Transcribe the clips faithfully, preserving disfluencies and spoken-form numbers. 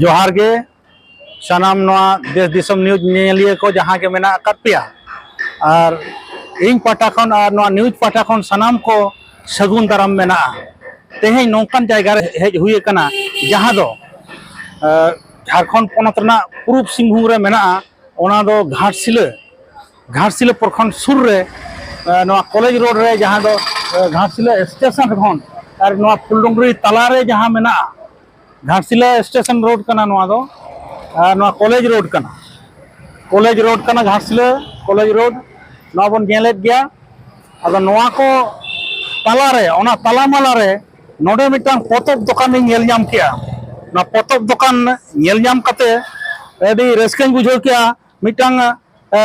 ᱡᱚᱦᱟᱨ ᱜᱮ ᱥᱟᱱᱟᱢ ᱱᱚᱣᱟ ᱫᱮᱥ ᱫᱤᱥᱚᱢ ᱱᱤᱭᱩᱡᱽ ᱧᱮᱧᱮᱞᱤᱭᱟᱹ ᱠᱚ ᱡᱟᱦᱟᱸ ᱜᱮ ᱢᱮᱱᱟᱜ ᱟᱠᱟᱫ ᱯᱮᱭᱟ, ᱟᱨ ᱤᱧ ᱯᱟᱦᱴᱟ ᱠᱷᱚᱱ ᱟᱨ ᱱᱚᱣᱟ ᱱᱤᱭᱩᱡᱽ ᱯᱟᱦᱴᱟ ᱠᱷᱚᱱ ᱥᱟᱱᱟᱢ ᱠᱚ ᱥᱟᱹᱜᱩᱱ ᱫᱟᱨᱟᱢ ᱢᱮᱱᱟᱜᱼᱟ᱾ ᱛᱮᱦᱮᱧ ᱱᱚᱝᱠᱟᱱ ᱡᱟᱭᱜᱟ ᱨᱮ ᱦᱮᱡ ᱦᱩᱭ ᱟᱠᱟᱱᱟ, ᱡᱟᱦᱟᱸ ᱫᱚ ᱟᱸ, ᱡᱷᱟᱲᱠᱷᱚᱸᱰ ᱯᱚᱱᱚᱛ ᱨᱮᱱᱟᱜ ᱯᱩᱨᱩᱵ ᱥᱤᱝᱵᱷᱩᱢ ᱨᱮ ᱢᱮᱱᱟᱜᱼᱟ᱾ ᱚᱱᱟ ᱫᱚ ᱜᱷᱟᱴᱥᱤᱞᱟᱹ, ᱜᱷᱟᱴᱥᱤᱞᱟᱹ ᱯᱨᱚᱠᱷᱚᱸᱰ ᱥᱩᱨ ᱨᱮ, ᱟᱸ, ᱱᱚᱣᱟ ᱠᱚᱞᱮᱡᱽ ᱨᱳᱰ ᱨᱮ, ᱡᱟᱦᱟᱸ ᱫᱚ ᱟᱸ, ᱜᱷᱟᱴᱥᱤᱞᱟᱹ ᱥᱴᱮᱥᱚᱱ ᱠᱷᱚᱱ ᱟᱨ ᱱᱚᱣᱟ ᱯᱷᱩᱞᱰᱩᱝᱨᱤ ᱛᱟᱞᱟ ᱨᱮ ᱡᱟᱦᱟᱸ ᱢᱮᱱᱟᱜᱼᱟ, ᱜᱷᱟᱴᱥᱤᱞᱟᱹ ᱥᱴᱮᱥᱚᱱ ᱨᱳᱰ ᱠᱟᱱᱟ ᱱᱚᱣᱟ ᱫᱚ, ᱟᱨ ᱱᱚᱣᱟ ᱠᱚᱞᱮᱡᱽ ᱨᱳᱰ ᱠᱟᱱᱟ, ᱠᱚᱞᱮᱡᱽ ᱨᱳᱰ ᱠᱟᱱᱟ, ᱜᱷᱟᱴᱥᱤᱞᱟᱹ ᱠᱚᱞᱮᱡᱽ ᱨᱳᱰ, ᱱᱚᱣᱟ ᱵᱚᱱ ᱧᱮᱞᱮᱫ ᱜᱮᱭᱟ᱾ ᱟᱫᱚ ᱱᱚᱣᱟ ᱠᱚ ᱛᱟᱞᱟᱨᱮ, ᱚᱱᱟ ᱛᱟᱞᱟ ᱢᱟᱞᱟ ᱨᱮ ᱱᱚᱰᱮ ᱢᱤᱫᱴᱟᱝ ᱯᱚᱛᱚᱵ ᱫᱚᱠᱟᱱ ᱤᱧ ᱧᱮᱞ ᱧᱟᱢ ᱠᱮᱜᱼᱟ᱾ ᱚᱱᱟ ᱯᱚᱛᱚᱵ ᱫᱚᱠᱟᱱ ᱧᱮᱞ ᱧᱟᱢ ᱠᱟᱛᱮ ᱟᱹᱰᱤ ᱨᱟᱹᱥᱠᱟᱹᱧ ᱵᱩᱡᱷᱟᱹᱣ ᱠᱮᱜᱼᱟ᱾ ᱢᱤᱫᱴᱟᱝ, ᱮ,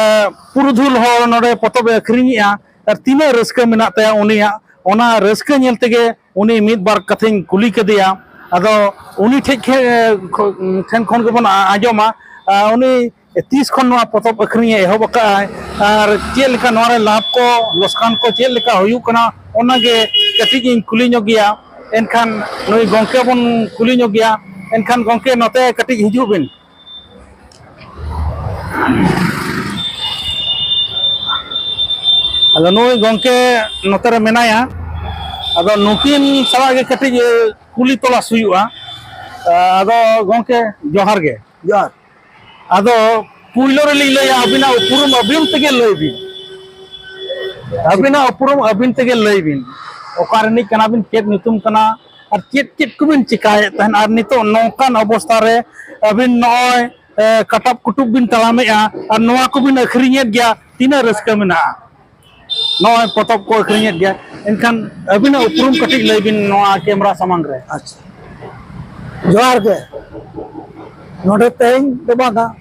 ᱯᱩᱨᱩᱫᱷᱩᱞ ᱦᱚᱲ ᱱᱚᱰᱮ ᱯᱚᱛᱚᱵ ᱮ ᱟᱹᱠᱷᱨᱤᱧᱮᱜᱼᱟ, ᱟᱨ ᱛᱤᱱᱟᱹᱜ ᱨᱟᱹᱥᱠᱟᱹ ᱢᱮᱱᱟᱜ ᱛᱟᱭᱟ ᱩᱱᱤᱭᱟᱜ᱾ ᱚᱱᱟ ᱨᱟᱹᱥᱠᱟᱹ ᱧᱮᱞ ᱛᱮᱜᱮ ᱩᱱᱤ ᱢᱤᱫ ᱵᱟᱨ ᱠᱟᱛᱷᱟᱧ ᱠᱩᱞᱤ ᱠᱮᱫᱮᱭᱟ᱾ ᱟᱫᱚ ᱩᱱᱤ ᱴᱷᱮᱡ ᱠᱷᱮ-, ᱠᱷᱚ-, ᱴᱷᱮᱱ ᱠᱷᱚᱱ ᱜᱮᱵᱚᱱ ᱟ-, ᱟᱸᱡᱚᱢᱟ, ᱟ, ᱩᱱᱤ ᱛᱤᱥ ᱠᱷᱚᱱ ᱱᱚᱣᱟ ᱯᱚᱛᱚᱵ ᱟᱹᱠᱷᱨᱤᱧ ᱮ ᱮᱦᱚᱵ ᱟᱠᱟᱫᱼᱟᱭ ᱟᱨ ᱪᱮᱫ ᱞᱮᱠᱟ ᱱᱚᱣᱟ ᱨᱮ ᱞᱟᱵᱷ ᱠᱚ, ᱞᱚᱥᱠᱟᱱ ᱠᱚ ᱪᱮᱫ ᱞᱮᱠᱟ ᱦᱩᱭᱩᱜ ᱠᱟᱱᱟ, ᱚᱱᱟᱜᱮ ᱠᱟᱹᱴᱤᱡ ᱤᱧ ᱠᱩᱞᱤ ᱧᱚᱜ ᱜᱮᱭᱟ᱾ ᱮᱱᱠᱷᱟᱱ ᱱᱩᱭ ᱜᱚᱢᱠᱮ ᱵᱚᱱ ᱠᱩᱞᱤ ᱧᱚᱜ ᱜᱮᱭᱟ᱾ ᱮᱱᱠᱷᱟᱱ ᱜᱚᱢᱠᱮ, ᱱᱚᱛᱮ ᱠᱟᱹᱴᱤᱡ ᱦᱤᱡᱩᱜ ᱵᱤᱱ᱾ ᱟᱫᱚ ᱱᱩᱭ ᱜᱚᱢᱠᱮ ᱱᱚᱛᱮ ᱨᱮ ᱢᱮᱱᱟᱭᱟ, ᱟᱫᱚ ᱱᱩᱠᱤᱱ ᱥᱟᱞᱟᱜ ᱜᱮ ᱠᱟᱹᱴᱤᱡ ᱠᱩᱞᱤ ᱛᱚᱞᱟᱥ ᱦᱩᱭᱩᱜᱼᱟ᱾ ᱟᱫᱚ ᱜᱚᱢᱠᱮ, ᱡᱚᱦᱟᱨ ᱜᱮ᱾ ᱡᱚᱦᱟᱨ᱾ ᱟᱫᱚ ᱯᱩᱭᱞᱳ ᱨᱮᱞᱤᱧ ᱞᱟᱹᱭᱟ, ᱟᱹᱵᱤᱱᱟᱜ ᱩᱯᱨᱩᱢ ᱟᱹᱵᱤᱱ ᱛᱮᱜᱮ ᱞᱟᱹᱭ ᱵᱤᱱ᱾ ᱟᱹᱵᱤᱱᱟᱜ ᱩᱯᱨᱩᱢ ᱟᱹᱵᱤᱱ ᱛᱮᱜᱮ ᱞᱟᱹᱭ ᱵᱤᱱ, ᱚᱠᱟ ᱨᱤᱱᱤᱡ ᱠᱟᱱᱟ ᱵᱤᱱ, ᱪᱮᱫ ᱧᱩᱛᱩᱢ ᱠᱟᱱᱟ, ᱟᱨ ᱪᱮᱫ ᱪᱮᱫ ᱠᱚᱵᱤᱱ ᱪᱤᱠᱟᱭᱮᱫ ᱛᱟᱦᱮᱱ, ᱟᱨ ᱱᱤᱛᱚᱜ ᱱᱚᱝᱠᱟᱱ ᱚᱵᱚᱥᱛᱷᱟ ᱨᱮ ᱟᱹᱵᱤᱱ ᱱᱚᱜᱼᱚᱭ, ᱮ, ᱠᱟᱴᱟᱵ ᱠᱩᱴᱩᱵ ᱵᱤᱱ ᱛᱟᱲᱟᱢᱮᱫᱼᱟ, ᱟᱨ ᱱᱚᱣᱟ ᱠᱚᱵᱤᱱ ᱟᱹᱠᱷᱨᱤᱧᱮᱫ ᱜᱮᱭᱟ, ᱛᱤᱱᱟᱹᱜ ᱨᱟᱹᱥᱠᱟᱹ ᱢᱮᱱᱟᱜᱼᱟ᱾ ᱱᱚᱜᱼᱚᱭ ᱯᱚᱛᱚᱵ ᱠᱚ ᱟᱹᱠᱷᱨᱤᱧᱮᱫ ᱜᱮᱭᱟ, ᱮᱱᱠᱷᱟᱱ ᱟᱹᱵᱤᱱᱟᱜ ᱩᱯᱨᱩᱢ ᱠᱟᱹᱴᱤᱡ ᱞᱟᱹᱭ ᱵᱤᱱ ᱱᱚᱣᱟ ᱠᱮᱢᱨᱟ ᱥᱟᱢᱟᱝ ᱨᱮ᱾ ᱟᱪᱪᱷᱟ, ᱡᱚᱦᱟᱨ ᱜᱮ᱾ ᱱᱚᱰᱮ ᱛᱮᱦᱮᱧ ᱫᱚ ᱵᱟᱝᱟ,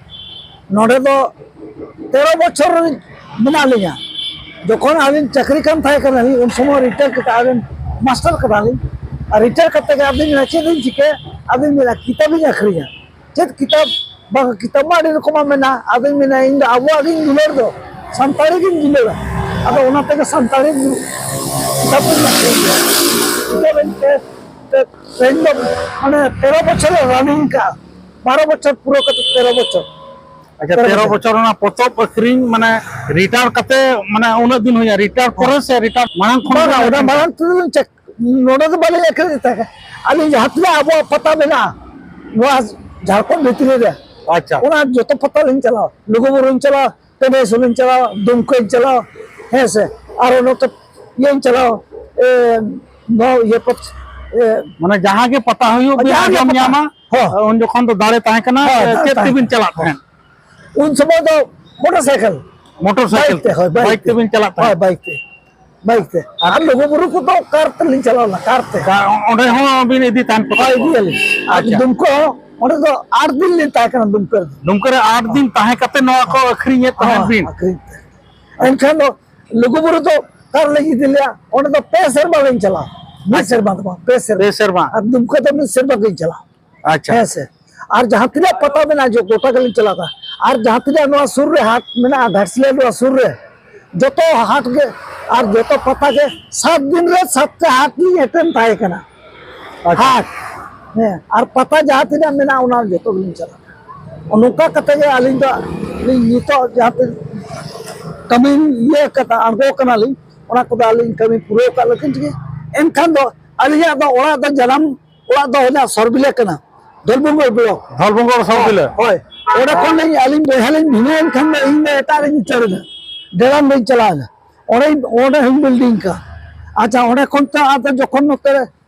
ᱱᱚᱰᱮ ᱫᱚ ᱛᱮᱨᱚ ᱵᱚᱪᱷᱚᱨ ᱢᱮᱱᱟᱜ ᱞᱤᱧᱟ᱾ ᱡᱚᱠᱷᱚᱱ ᱟᱹᱞᱤᱧ ᱪᱟᱹᱠᱨᱤ ᱠᱟᱱ ᱛᱟᱦᱮᱸ ᱠᱟᱱᱟᱞᱤᱧ, ᱩᱱ ᱥᱚᱢᱚᱭ ᱨᱤᱴᱟᱭᱟᱨ ᱠᱟᱛᱮ ᱟᱹᱞᱤᱧ ᱢᱟᱥᱴᱟᱨ ᱠᱟᱱᱟᱞᱤᱧ᱾ ᱟᱨ ᱨᱤᱴᱟᱭᱟᱨ ᱠᱟᱛᱮ ᱜᱮ ᱟᱹᱞᱤᱧ ᱢᱮᱱᱟ, "ᱪᱮᱫ ᱞᱤᱧ ᱪᱤᱠᱟᱹᱭᱟ?" ᱟᱹᱞᱤᱧ ᱢᱮᱱᱟ, "ᱠᱤᱛᱟᱹᱵ ᱞᱤᱧ ᱟᱹᱠᱷᱨᱤᱧᱟ᱾" ᱪᱮᱫ ᱠᱤᱛᱟᱹᱵ? ᱵᱟᱝ, ᱠᱤᱛᱟᱹᱵ ᱢᱟ ᱟᱹᱰᱤ ᱨᱚᱠᱚᱢᱟᱜ ᱢᱮᱱᱟᱜᱼᱟ᱾ ᱟᱫᱚᱧ ᱢᱮᱱᱟ, "ᱤᱧ ᱫᱚ ᱟᱵᱚᱣᱟᱜ ᱜᱤᱧ ᱫᱩᱞᱟᱹᱲ ᱫᱚ, ᱥᱟᱱᱛᱟᱲᱤ ᱜᱤᱧ ᱫᱩᱞᱟᱹᱲᱟ᱾" ᱟᱫᱚ ᱚᱱᱟ ᱛᱮᱜᱮ ᱥᱟᱱᱛᱟᱲᱤ ᱠᱤᱛᱟᱹᱵ ᱤᱧ ᱟᱹᱠᱷᱨᱤᱧ ᱜᱮᱭᱟ᱾ ᱠᱤᱛᱟᱹᱵ ᱮᱱᱛᱮ ᱛᱮ-, ᱛᱮᱦᱮᱧ ᱫᱚ ᱢᱟᱱᱮ ᱛᱮᱨᱚ ᱵᱚᱪᱷᱚᱨᱮ running ᱠᱟᱜᱼᱟ᱾ ᱵᱟᱨᱚ ᱵᱚᱪᱷᱚᱨ ᱯᱩᱨᱟᱹ ᱠᱟᱛᱮ, ᱛᱮᱨᱚ ᱵᱚᱪᱷᱚᱨ᱾ ᱟᱪᱪᱷᱟ, ᱛᱮᱨᱚ ᱛᱮᱨᱚ ᱵᱚᱪᱷᱚᱨ᱾ ᱵᱚᱪᱷᱚᱨ ᱚᱱᱟ ᱯᱚᱛᱚᱵ ᱟᱹᱠᱷᱨᱤᱧ, ᱢᱟᱱᱮ, ᱨᱤᱴᱟᱭᱟᱨ ᱠᱟᱛᱮ, ᱢᱟᱱᱮ, ᱩᱱᱟᱹᱜ ᱫᱤᱱ ᱦᱩᱭᱱᱟ, ᱨᱤᱴᱟᱭᱟᱨ ᱯᱚᱨᱮ ᱥᱮ ᱨᱤᱴᱟᱭᱟᱨ ᱢᱟᱲᱟᱝ ᱠᱷᱚᱱ ᱵᱟᱝᱟ, ᱜᱮ? ᱚᱱᱟ ᱢᱟᱲᱟᱝ ᱛᱮᱫᱚ ᱞᱤᱧ ᱪᱮᱠ, ᱱᱚᱰᱮ ᱫᱚ ᱵᱟᱹᱞᱤᱧ ᱟᱹᱠᱷᱨᱤᱧ ᱛᱟᱦᱮᱸ᱾ ᱟᱹᱞᱤᱧ ᱡᱟᱦᱟᱸ ᱛᱤᱱᱟᱹᱜ ᱟᱵᱚᱣᱟᱜ ᱯᱟᱛᱟ ᱢᱮᱱᱟᱜᱼᱟ ᱱᱚᱣᱟ ᱡᱷᱟᱲᱠᱷᱚᱸᱰ ᱵᱷᱤᱛᱨᱤ ᱨᱮ, ᱟᱪᱪᱷᱟ᱾ ᱚᱱᱟ ᱡᱚᱛᱚ ᱯᱟᱛᱟ ᱞᱤᱧ ᱪᱟᱞᱟᱣᱟ, ᱞᱩᱜᱩᱵᱩᱨᱩᱧ ᱪᱟᱞᱟᱣᱟ, ᱴᱟᱺᱰᱤ ᱦᱟᱹᱥᱩᱞᱤᱧ ᱪᱟᱞᱟᱣᱟ, ᱫᱩᱢᱠᱟᱹᱧ ᱪᱟᱞᱟᱣᱟ, ᱦᱮᱸ ᱥᱮ, ᱟᱨᱚ ᱱᱚᱛᱮ ᱤᱭᱟᱹᱧ ᱪᱟᱞᱟᱣᱟ, ᱮ, ᱱᱚᱣᱟ ᱤᱭᱟᱹ ᱯᱟᱛ-, ᱮ, ᱢᱟᱱᱮ ᱡᱟᱦᱟᱸ ᱜᱮ ᱯᱟᱛᱟ ᱦᱩᱭᱩᱜ, ᱵᱤᱱ ᱡᱟᱦᱟᱸ ᱜᱮ ᱟᱸᱡᱚᱢ ᱯᱟᱛᱟ᱾ ᱧᱟᱢᱟ, ᱦᱚᱸ᱾ ᱩᱱ ᱡᱚᱠᱷᱚᱱ ᱫᱚ ᱫᱟᱲᱮ ᱛᱟᱦᱮᱸ ᱠᱟᱱᱟ, ᱦᱚᱸ, ᱫᱟᱲᱮ ᱪᱮᱫ ᱛᱟᱦᱮᱸ ᱛᱮᱵᱤᱱ ᱠᱟᱱᱟ᱾ ᱪᱟᱞᱟᱜ ᱦᱚᱸ᱾ ᱛᱟᱦᱮᱸᱫ? ᱩᱱ ᱥᱚᱢᱚᱭ ᱫᱚ ᱢᱚᱴᱚᱨ ᱥᱟᱭᱠᱮᱞ᱾ ᱵᱟᱭᱤᱠ ᱛᱮ, ᱦᱳᱭ, ᱵᱟᱭᱤᱠ ᱵᱟᱭᱤᱠ ᱛᱮ᱾ ᱛᱮᱵᱤᱱ ᱪᱟᱞᱟᱜ ᱦᱳᱭ, ᱛᱟᱦᱮᱸᱫ? ᱵᱟᱭᱤᱠ ᱛᱮ, ᱵᱟᱭᱤᱠ ᱛᱮ᱾ ᱟᱨ ᱞᱩᱜᱩᱵᱩᱨᱩ ᱠᱚᱫᱚ ᱠᱟᱨ ᱛᱮᱞᱤᱧ ᱪᱟᱞᱟᱣ ᱞᱮᱱᱟ, ᱠᱟᱨ ᱛᱮ᱾ ᱠᱟ-, ᱚᱸᱰᱮ ᱦᱚᱸ ᱵᱤᱱ ᱤᱫᱤ ᱛᱟᱦᱮᱸᱫ ᱯᱟᱛᱟ ᱦᱳᱭ, ᱠᱚ? ᱤᱫᱤᱭᱟᱞᱤᱧ᱾ ᱟᱨ ᱟᱪᱪᱷᱟ᱾ ᱫᱩᱢᱠᱟᱹ ᱦᱚᱸ, ᱚᱸᱰᱮ ᱫᱚ ᱟᱴ ᱫᱤᱱ ᱞᱤᱧ ᱛᱟᱦᱮᱸ ᱠᱟᱱᱟ ᱫᱩᱢᱠᱟᱹ ᱨᱮᱫᱚ᱾ ᱫᱩᱢᱠᱟᱹ ᱨᱮ ᱟᱴ ᱫᱤᱱ ᱛᱟᱦᱮᱸ ᱠᱟᱛᱮ ᱱᱚᱣᱟ ᱠᱚ ᱟᱹᱠᱷᱨᱤᱧᱮᱫ ᱛᱟᱦᱮᱸᱫ ᱦᱚᱸ, ᱵᱤᱱ? ᱟᱹᱠᱷᱨᱤᱧ ᱛᱮ᱾ ᱮᱱᱠᱷᱟᱱ ᱫᱚ ᱞᱩᱜᱩᱵᱩᱨᱩ ᱫᱚ ᱠᱟᱨ ᱞᱤᱧ ᱤᱫᱤ ᱞᱮᱜᱼᱟ, ᱚᱸᱰᱮ ᱫᱚ ᱯᱮ ᱥᱮᱨᱢᱟ ᱞᱤᱧ ᱪᱟᱞᱟᱣᱟ᱾ ᱢᱤᱫ ᱟᱪᱪᱷᱟ᱾ ᱥᱮᱨᱢᱟ ᱫᱚ ᱵᱟᱝ, ᱯᱮ ᱥᱮᱨᱢᱟ᱾ ᱯᱮ ᱥᱮᱨᱢᱟ᱾ ᱟᱨ ᱫᱩᱢᱠᱟᱹ ᱫᱚ ᱢᱤᱫ ᱥᱮᱨᱢᱟ ᱜᱤᱧ ᱪᱟᱞᱟᱣᱟ᱾ ᱟᱪᱪᱷᱟ᱾ ᱦᱮᱸ ᱥᱮ᱾ ᱟᱨ ᱡᱟᱦᱟᱸ ᱛᱤᱱᱟᱹᱜ ᱯᱟᱛᱟ ᱢᱮᱱᱟᱜᱼᱟ, ᱡᱚ-, ᱜᱚᱴᱟ ᱜᱮᱞᱤᱧ ᱪᱟᱞᱟᱜᱼᱟ᱾ ᱟᱨ ᱡᱟᱦᱟᱸ ᱛᱤᱱᱟᱹᱜ ᱱᱚᱣᱟ ᱥᱩᱨ ᱨᱮ ᱦᱟᱴ ᱢᱮᱱᱟᱜᱼᱟ, ᱜᱷᱟᱴᱥᱤᱞᱟᱹ ᱱᱚᱣᱟ ᱥᱩᱨ ᱨᱮ, ᱡᱚᱛᱚ ᱦᱟᱴ ᱜᱮ, ᱟᱨ ᱡᱚᱛᱚ ᱯᱟᱛᱟ ᱜᱮ ᱥᱟᱛ ᱫᱤᱱ ᱨᱮ ᱥᱟᱛᱴᱟ ᱦᱟᱴ ᱞᱤᱧ ᱮᱴᱮᱱ ᱛᱟᱦᱮᱸ ᱠᱟᱱᱟ᱾ ᱟᱪᱪᱷᱟ᱾ ᱦᱟᱴ, ᱦᱮᱸ, ᱟᱨ ᱯᱟᱛᱟ ᱡᱟᱦᱟᱸ ᱛᱤᱱᱟᱹᱜ ᱢᱮᱱᱟᱜᱼᱟ, ᱚᱱᱟ ᱡᱚᱛᱚ ᱜᱮᱞᱤᱧ ᱪᱟᱞᱟᱜᱼᱟ᱾ ᱱᱚᱝᱠᱟ ᱠᱟᱛᱮ ᱜᱮ ᱟᱹᱞᱤᱧ ᱫᱚ, ᱞᱤᱧ ᱱᱤᱛᱚᱜ ᱡᱟᱦᱟᱸ ᱛᱤᱱ ᱠᱟᱹᱢᱤ ᱤᱭᱟᱹ ᱠᱟᱫᱟ, ᱟᱬᱜᱚ ᱠᱟᱱᱟᱞᱤᱧ, ᱚᱱᱟ ᱠᱚᱫᱚ ᱟᱹᱞᱤᱧ ᱠᱟᱹᱢᱤ ᱯᱩᱨᱟᱹᱣ ᱠᱟᱜ ᱞᱟᱹᱜᱤᱫ ᱜᱮ᱾ ᱮᱱᱠᱷᱟᱱ ᱫᱚ ᱟᱹᱞᱤᱧᱟᱜ ᱫᱚ ᱚᱲᱟᱜ ᱫᱚ ᱡᱟᱱᱟᱢ ᱚᱲᱟᱜ ᱫᱚ ᱦᱩᱭᱱᱟ ᱥᱚᱨᱵᱤᱞᱟ ᱠᱟᱱᱟ, ᱫᱷᱚᱞᱵᱷᱩᱢᱜᱚᱲ ᱵᱞᱚᱠ᱾ ᱫᱷᱚᱞᱵᱷᱩᱢᱜᱚᱲ ᱥᱚᱨᱵᱤᱞᱟ᱾ ᱦᱳᱭ, ᱚᱸᱰᱮ ᱠᱷᱚᱱ ᱞᱤᱧ, ᱟᱹᱞᱤᱧ ᱵᱚᱭᱦᱟ ᱞᱤᱧ ᱵᱷᱤᱱᱟᱹᱭᱮᱱ ᱠᱷᱟᱱ ᱫᱚ ᱤᱧ ᱫᱚ ᱮᱴᱟᱜ ᱨᱤᱧ ᱩᱪᱟᱹᱲ ᱮᱱᱟ, ᱰᱮᱨᱟᱱ ᱨᱤᱧ ᱪᱟᱞᱟᱣ ᱮᱱᱟ, ᱚᱸᱰᱮ, ᱚᱸᱰᱮ ᱦᱚᱸᱧ ᱵᱤᱞᱰᱤᱝ ᱠᱟᱜᱼᱟ᱾ ᱟᱪᱪᱷᱟ, ᱚᱸᱰᱮ ᱠᱷᱚᱱ ᱛᱚ ᱟᱫᱚ ᱡᱚᱠᱷᱚᱱ ᱱᱚᱛᱮ ᱨᱮ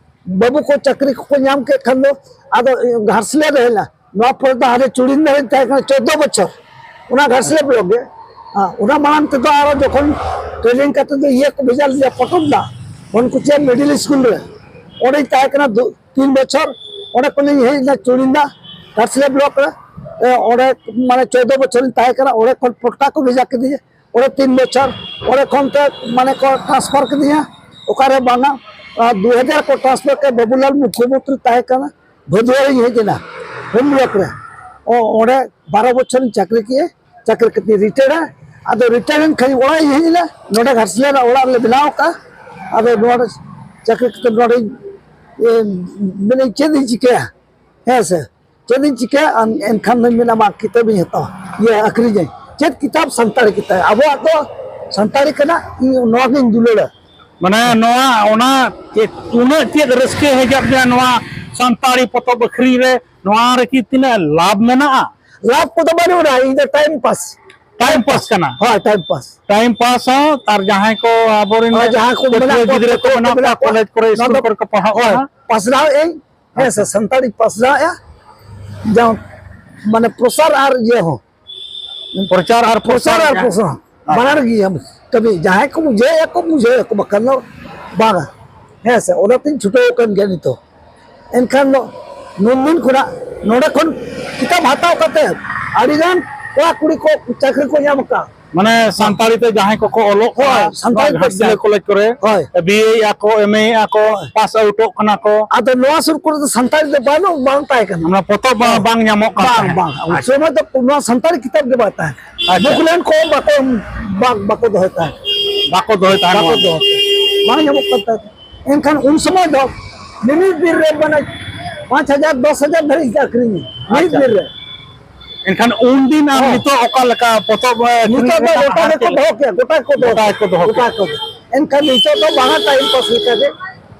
ᱵᱟᱹᱵᱩ ᱠᱚ ᱪᱟᱹᱠᱨᱤ ᱠᱚᱠᱚ ᱧᱟᱢ ᱠᱮᱫ ᱠᱷᱟᱱ ᱫᱚ ᱟᱫᱚ ᱜᱷᱟᱴᱥᱤᱞᱟᱹ ᱨᱮ ᱦᱮᱡ ᱮᱱᱟ᱾ ᱱᱚᱣᱟ ᱯᱚᱨᱮ ᱫᱚ ᱦᱟᱸᱰᱮ ᱪᱩᱲᱤᱱᱫᱟᱨᱤᱧ ᱛᱟᱦᱮᱸ ᱠᱟᱱᱟ ᱪᱳᱫᱽᱫᱳ ᱵᱚᱪᱷᱚᱨ, ᱚᱱᱟ ᱜᱷᱟᱴᱥᱤᱞᱟᱹ ᱵᱞᱚᱠ ᱜᱮ᱾ ᱦᱮᱸ, ᱚᱱᱟ ᱢᱟᱲᱟᱝ ᱛᱮᱫᱚ ᱟᱨᱚ ᱡᱚᱠᱷᱚᱱ ᱴᱨᱮᱱᱤᱝ ᱠᱟᱛᱮ ᱫᱚ ᱤᱭᱟᱹ ᱠᱚ ᱵᱷᱮᱡᱟ ᱞᱮᱫᱮᱭᱟ ᱯᱚᱴᱚᱢ ᱫᱟ, ᱵᱚᱱᱠᱩᱪᱤᱭᱟ ᱢᱤᱰᱤᱞ ᱥᱠᱩᱞ ᱨᱮ, ᱚᱸᱰᱮᱧ ᱛᱟᱦᱮᱸ ᱠᱟᱱᱟ ᱫᱩ, ᱛᱤᱱ ᱵᱚᱪᱷᱚᱨ᱾ ᱚᱸᱰᱮ ᱠᱷᱚᱱᱤᱧ ᱦᱮᱡ ᱮᱱᱟ ᱪᱩᱲᱤᱱᱫᱟ ᱜᱷᱟᱴᱥᱤᱞᱟᱹ ᱵᱞᱚᱠ ᱨᱮ᱾ ᱮ, ᱚᱸᱰᱮ ᱢᱟᱱᱮ ᱪᱳᱫᱽᱫᱳ ᱵᱚᱪᱷᱚᱨᱤᱧ ᱛᱟᱦᱮᱸ ᱠᱟᱱᱟ, ᱚᱸᱰᱮ ᱠᱷᱚᱱ ᱯᱚᱴᱠᱟ ᱠᱚ ᱵᱷᱮᱡᱟ ᱠᱤᱫᱤᱧᱟ᱾ ᱚᱸᱰᱮ ᱛᱤᱱ ᱵᱚᱪᱷᱚᱨ, ᱚᱸᱰᱮ ᱠᱷᱚᱱ ᱛᱮ ᱢᱟᱱᱮ ᱠᱚ ᱴᱨᱟᱱᱥᱯᱷᱟᱨ ᱠᱤᱫᱤᱧᱟ ᱚᱠᱟᱨᱮ ᱵᱟᱝᱟ᱾ ᱟᱨ ᱫᱩ ᱦᱟᱡᱟᱨ ᱠᱚ ᱴᱨᱟᱱᱥᱯᱷᱟᱨ ᱠᱮᱫ, ᱵᱟᱵᱩᱞᱟᱞ ᱢᱩᱠᱷᱭᱚᱢᱚᱱᱛᱨᱤ ᱛᱟᱦᱮᱸ ᱠᱟᱱᱟ, ᱵᱷᱟᱫᱩᱣᱟᱨᱤᱧ ᱦᱮᱡ ᱮᱱᱟ ᱦᱳᱢ ᱵᱞᱚᱠ ᱨᱮ᱾ ᱚ-, ᱚᱸᱰᱮ ᱵᱟᱨᱚ ᱵᱚᱪᱷᱚᱨᱤᱧ ᱪᱟᱹᱠᱨᱤ ᱠᱮᱫᱼᱟ, ᱪᱟᱹᱠᱨᱤ ᱠᱟᱛᱮᱧ ᱨᱤᱴᱟᱭᱟᱨᱟ᱾ ᱟᱫᱚ ᱨᱤᱴᱟᱭᱟᱨ ᱮᱱ ᱠᱷᱟᱱ ᱚᱲᱟᱜ ᱤᱧ ᱦᱮᱡ ᱮᱱᱟ, ᱱᱚᱰᱮ ᱜᱷᱟᱴᱥᱤᱞᱟᱹ ᱨᱮ ᱚᱲᱟᱜ ᱞᱮ ᱵᱮᱱᱟᱣ ᱟᱠᱟᱫᱼᱟ᱾ ᱟᱫᱚ ᱱᱚᱰᱮ ᱪᱟᱹᱠᱨᱤ ᱠᱟᱛᱮ ᱱᱚᱰᱮᱧ, ᱮ, ᱢᱮᱱᱮᱫ ᱪᱮᱫ ᱤᱧ ᱪᱤᱠᱟᱹᱭᱟ, ᱦᱮᱸ ᱥᱮ᱾ ᱪᱮᱫ ᱤᱧ ᱪᱤᱠᱟᱹᱭᱟ? ᱟᱢ ᱮᱱᱠᱷᱟᱱ ᱫᱚᱧ ᱢᱮᱱᱟ, "ᱢᱟ, ᱠᱤᱛᱟᱹᱵ ᱤᱧ ᱦᱟᱛᱟᱣᱟ, ᱤᱭᱟᱹ, ᱟᱹᱠᱷᱨᱤᱧᱟᱹᱧ᱾" ᱪᱮᱫ ᱠᱤᱛᱟᱹᱵ? ᱥᱟᱱᱛᱟᱲᱤ ᱠᱤᱛᱟᱹᱵ᱾ ᱟᱵᱚᱣᱟᱜ ᱫᱚ ᱥᱟᱱᱛᱟᱲᱤ ᱠᱟᱱᱟ, ᱤᱧ ᱱᱚᱣᱟ ᱜᱤᱧ ᱫᱩᱞᱟᱹᱲᱟ᱾ ᱢᱟᱱᱮ ᱱᱚᱣᱟ, ᱚᱱᱟ ᱪᱮᱫ, ᱩᱱᱟᱹᱜ ᱪᱮᱫ ᱨᱟᱹᱥᱠᱟᱹ ᱦᱮᱡ ᱟᱫ ᱢᱮᱭᱟ ᱱᱚᱣᱟ ᱥᱟᱱᱛᱟᱲᱤ ᱯᱚᱛᱚᱵ ᱟᱹᱠᱷᱨᱤᱧ ᱨᱮ? ᱱᱚᱣᱟ ᱨᱮᱠᱤ ᱛᱤᱱᱟᱹᱜ ᱞᱟᱵᱷ ᱢᱮᱱᱟᱜᱼᱟ? ᱞᱟᱵᱷ ᱠᱚᱫᱚ ᱵᱟᱹᱱᱩᱜᱼᱟ, ᱤᱧ ᱫᱚ time pass᱾ Time pass ᱠᱟᱱᱟ᱾ ᱦᱳᱭ, time pass᱾ Time pass ᱦᱚᱸ, ᱟᱨ ᱡᱟᱦᱟᱸᱭ ᱠᱚ ᱟᱵᱚᱨᱮᱱ ᱦᱳᱭ, ᱡᱟᱦᱟᱸᱭ ᱠᱚ ᱢᱮᱱᱟᱜ ᱯᱟᱹᱴᱷᱩᱣᱟᱹ ᱠᱚᱣᱟ, ᱜᱤᱫᱽᱨᱟᱹ ᱠᱚ ᱯᱟᱹᱴᱷᱩᱣᱟᱹ ᱢᱮᱱᱟᱜ ᱢᱮᱱᱟᱜ ᱠᱚᱣᱟ, ᱠᱚᱣᱟ, ᱠᱚᱞᱮᱡᱽ ᱠᱚᱨᱮ, ᱱᱚᱣᱟ ᱥᱠᱩᱞ ᱫᱚ ᱠᱚᱨᱮ ᱠᱚ ᱯᱟᱲᱦᱟᱜ ᱦᱳᱭ, ᱠᱟᱱᱟ᱾ ᱯᱟᱥᱱᱟᱣ ᱟᱹᱧ᱾ ᱦᱮᱸ ᱥᱮ, ᱟᱪᱪᱷᱟ᱾ ᱥᱟᱱᱛᱟᱲᱤ ᱯᱟᱥᱱᱟᱣᱮᱜᱼᱟ᱾ ᱡᱟᱦᱟᱸ ᱢᱟᱱᱮ ᱯᱨᱚᱥᱟᱨ ᱟᱨ ᱤᱭᱟᱹ ᱦᱚᱸ᱾ ᱯᱨᱚᱪᱟᱨ ᱟᱨ ᱯᱨᱚᱥᱟᱨ ᱯᱨᱚᱥᱟᱨ᱾ ᱟᱨ ᱯᱨᱚᱥᱟᱨ᱾ ᱟᱪᱪᱷᱟ᱾ ᱵᱟᱱᱟᱨ ᱜᱮ ᱮᱢ ᱠᱟᱹᱢᱤ᱾ ᱡᱟᱦᱟᱸᱭ ᱠᱚ ᱵᱩᱡᱷᱟᱹᱣᱮᱫᱼᱟ ᱠᱚ, ᱵᱩᱡᱷᱟᱹᱣᱮᱫᱼᱟ ᱠᱚ, ᱵᱟᱠᱷᱟᱱ ᱫᱚ ᱵᱟᱝᱟ᱾ ᱦᱮᱸ ᱥᱮ, ᱚᱱᱟᱛᱤᱧ ᱪᱷᱩᱴᱟᱹᱣ ᱟᱠᱟᱱ ᱜᱮᱭᱟ ᱱᱤᱛᱚᱜ᱾ ᱮᱱᱠᱷᱟᱱ ᱫᱚ ᱱᱩᱱᱫᱤᱱ ᱠᱷᱚᱱᱟᱜ ᱱᱚᱰᱮ ᱠᱷᱚᱱ ᱠᱤᱛᱟᱹᱵ ᱦᱟᱛᱟᱣ ᱠᱟᱛᱮ ᱟᱹᱰᱤᱜᱟᱱ ᱠᱚᱲᱟ ᱠᱩᱲᱤ ᱠᱚ ᱪᱟᱹᱠᱨᱤ ᱠᱚ ᱧᱟᱢ ᱟᱠᱟᱫᱼᱟ᱾ ᱢᱟᱱᱮ ᱥᱟᱱᱛᱟᱲᱤ ᱛᱮ ᱡᱟᱦᱟᱸᱭ ᱠᱚᱠᱚ ᱚᱞᱚᱜ ᱦᱳᱭ, ᱠᱟᱱᱟ, ᱥᱟᱱᱛᱟᱲᱤ ᱱᱚᱣᱟ ᱯᱟᱹᱨᱥᱤ ᱜᱷᱟᱴᱥᱤᱞᱟᱹ ᱛᱮ᱾ ᱠᱚᱞᱮᱡᱽ ᱠᱚᱨᱮ ᱦᱳᱭ᱾ ᱵᱤ ᱮ ᱮᱫᱼᱟ ᱠᱚ, ᱮᱢ ᱮ ᱮᱫᱼᱟ ᱠᱚ, ᱦᱳᱭ᱾ ᱯᱟᱥ ᱟᱣᱩᱴᱚᱜ ᱠᱟᱱᱟ ᱠᱚ᱾ ᱟᱫᱚ ᱱᱚᱣᱟ ᱥᱩᱨ ᱠᱚᱨᱮ ᱫᱚ ᱥᱟᱱᱛᱟᱲᱤ ᱫᱚ ᱵᱟᱹᱱᱩᱜ, ᱵᱟᱝ ᱛᱟᱦᱮᱸ ᱠᱟᱱᱟ᱾ ᱚᱱᱟ ᱯᱚᱛᱚᱵ ᱵᱟᱝ, ᱦᱳᱭ᱾ ᱵᱟᱝ ᱧᱟᱢᱚᱜ ᱠᱟᱱ ᱵᱟᱝ, ᱛᱟᱦᱮᱸᱫ᱾ ᱵᱟᱝ᱾ ᱩᱱ ᱟᱪᱪᱷᱟ᱾ ᱥᱚᱢᱚᱭ ᱫᱚ ᱱᱚᱣᱟ ᱥᱟᱱᱛᱟᱲᱤ ᱠᱤᱛᱟᱹᱵ ᱜᱮ ᱵᱟᱝ ᱛᱟᱦᱮᱸ ᱠᱟᱱᱟ᱾ ᱟᱪᱪᱷᱟ᱾ ᱵᱩᱠ ᱞᱮᱱ ᱠᱚ ᱵᱟᱠᱚ, ᱵᱟᱝ, ᱵᱟᱠᱚ ᱫᱚᱦᱚᱭ ᱛᱟᱦᱮᱸᱫ᱾ ᱵᱟᱠᱚ ᱫᱚᱦᱚᱭ ᱛᱟᱦᱮᱸᱫ᱾ ᱵᱟᱠᱚ ᱫᱚᱦᱚ ᱛᱟᱦᱮᱸᱫ᱾ ᱵᱟᱝ ᱧᱟᱢᱚᱜ ᱠᱟᱱ ᱛᱟᱦᱮᱸᱫ᱾ ᱮᱱᱠᱷᱟᱱ ᱩᱱ ᱥᱚᱢᱚᱭ ᱫᱚ ᱢᱤᱢᱤᱫ ᱫᱤᱱ ᱨᱮ ᱢᱟᱱᱮ ᱯᱟᱸᱪ ᱦᱟᱡᱟᱨ, ᱫᱚᱥ ᱦᱟᱡᱟᱨ ᱫᱷᱟᱹᱨᱤᱡ ᱜᱮ ᱟᱹᱠᱷᱨᱤᱧ ᱢᱤᱫ ᱟᱪᱪᱷᱟ᱾ ᱫᱤᱱ ᱨᱮ᱾ ᱮᱱᱠᱷᱟᱱ ᱩᱱᱫᱤᱱ ᱟᱨ ᱦᱮᱸ᱾ ᱱᱤᱛᱚᱜ ᱚᱠᱟ ᱞᱮᱠᱟ ᱯᱚᱛᱚᱵ, ᱮ, ᱱᱤᱛᱚᱜ ᱠᱤᱨᱤᱧ ᱫᱚ ᱨᱮᱱᱟᱜ ᱜᱚᱴᱟ ᱦᱟᱨ ᱜᱮᱠᱚ ᱪᱮᱫ ᱫᱚᱦᱚ ᱞᱮᱠᱟ? ᱠᱮᱭᱟ, ᱜᱚᱴᱟ ᱜᱮᱠᱚ ᱫᱚᱦᱚ ᱜᱚᱴᱟ ᱠᱮᱭᱟ᱾ ᱜᱮᱠᱚ ᱫᱚᱦᱚ ᱠᱮᱭᱟ᱾ ᱜᱚᱴᱟ ᱜᱮᱠᱚ ᱫᱚᱦᱚ᱾ ᱮᱱᱠᱷᱟᱱ ᱱᱤᱛᱚᱜ ᱫᱚ ᱵᱟᱝᱟ, time pass ᱞᱮᱠᱟ ᱜᱮ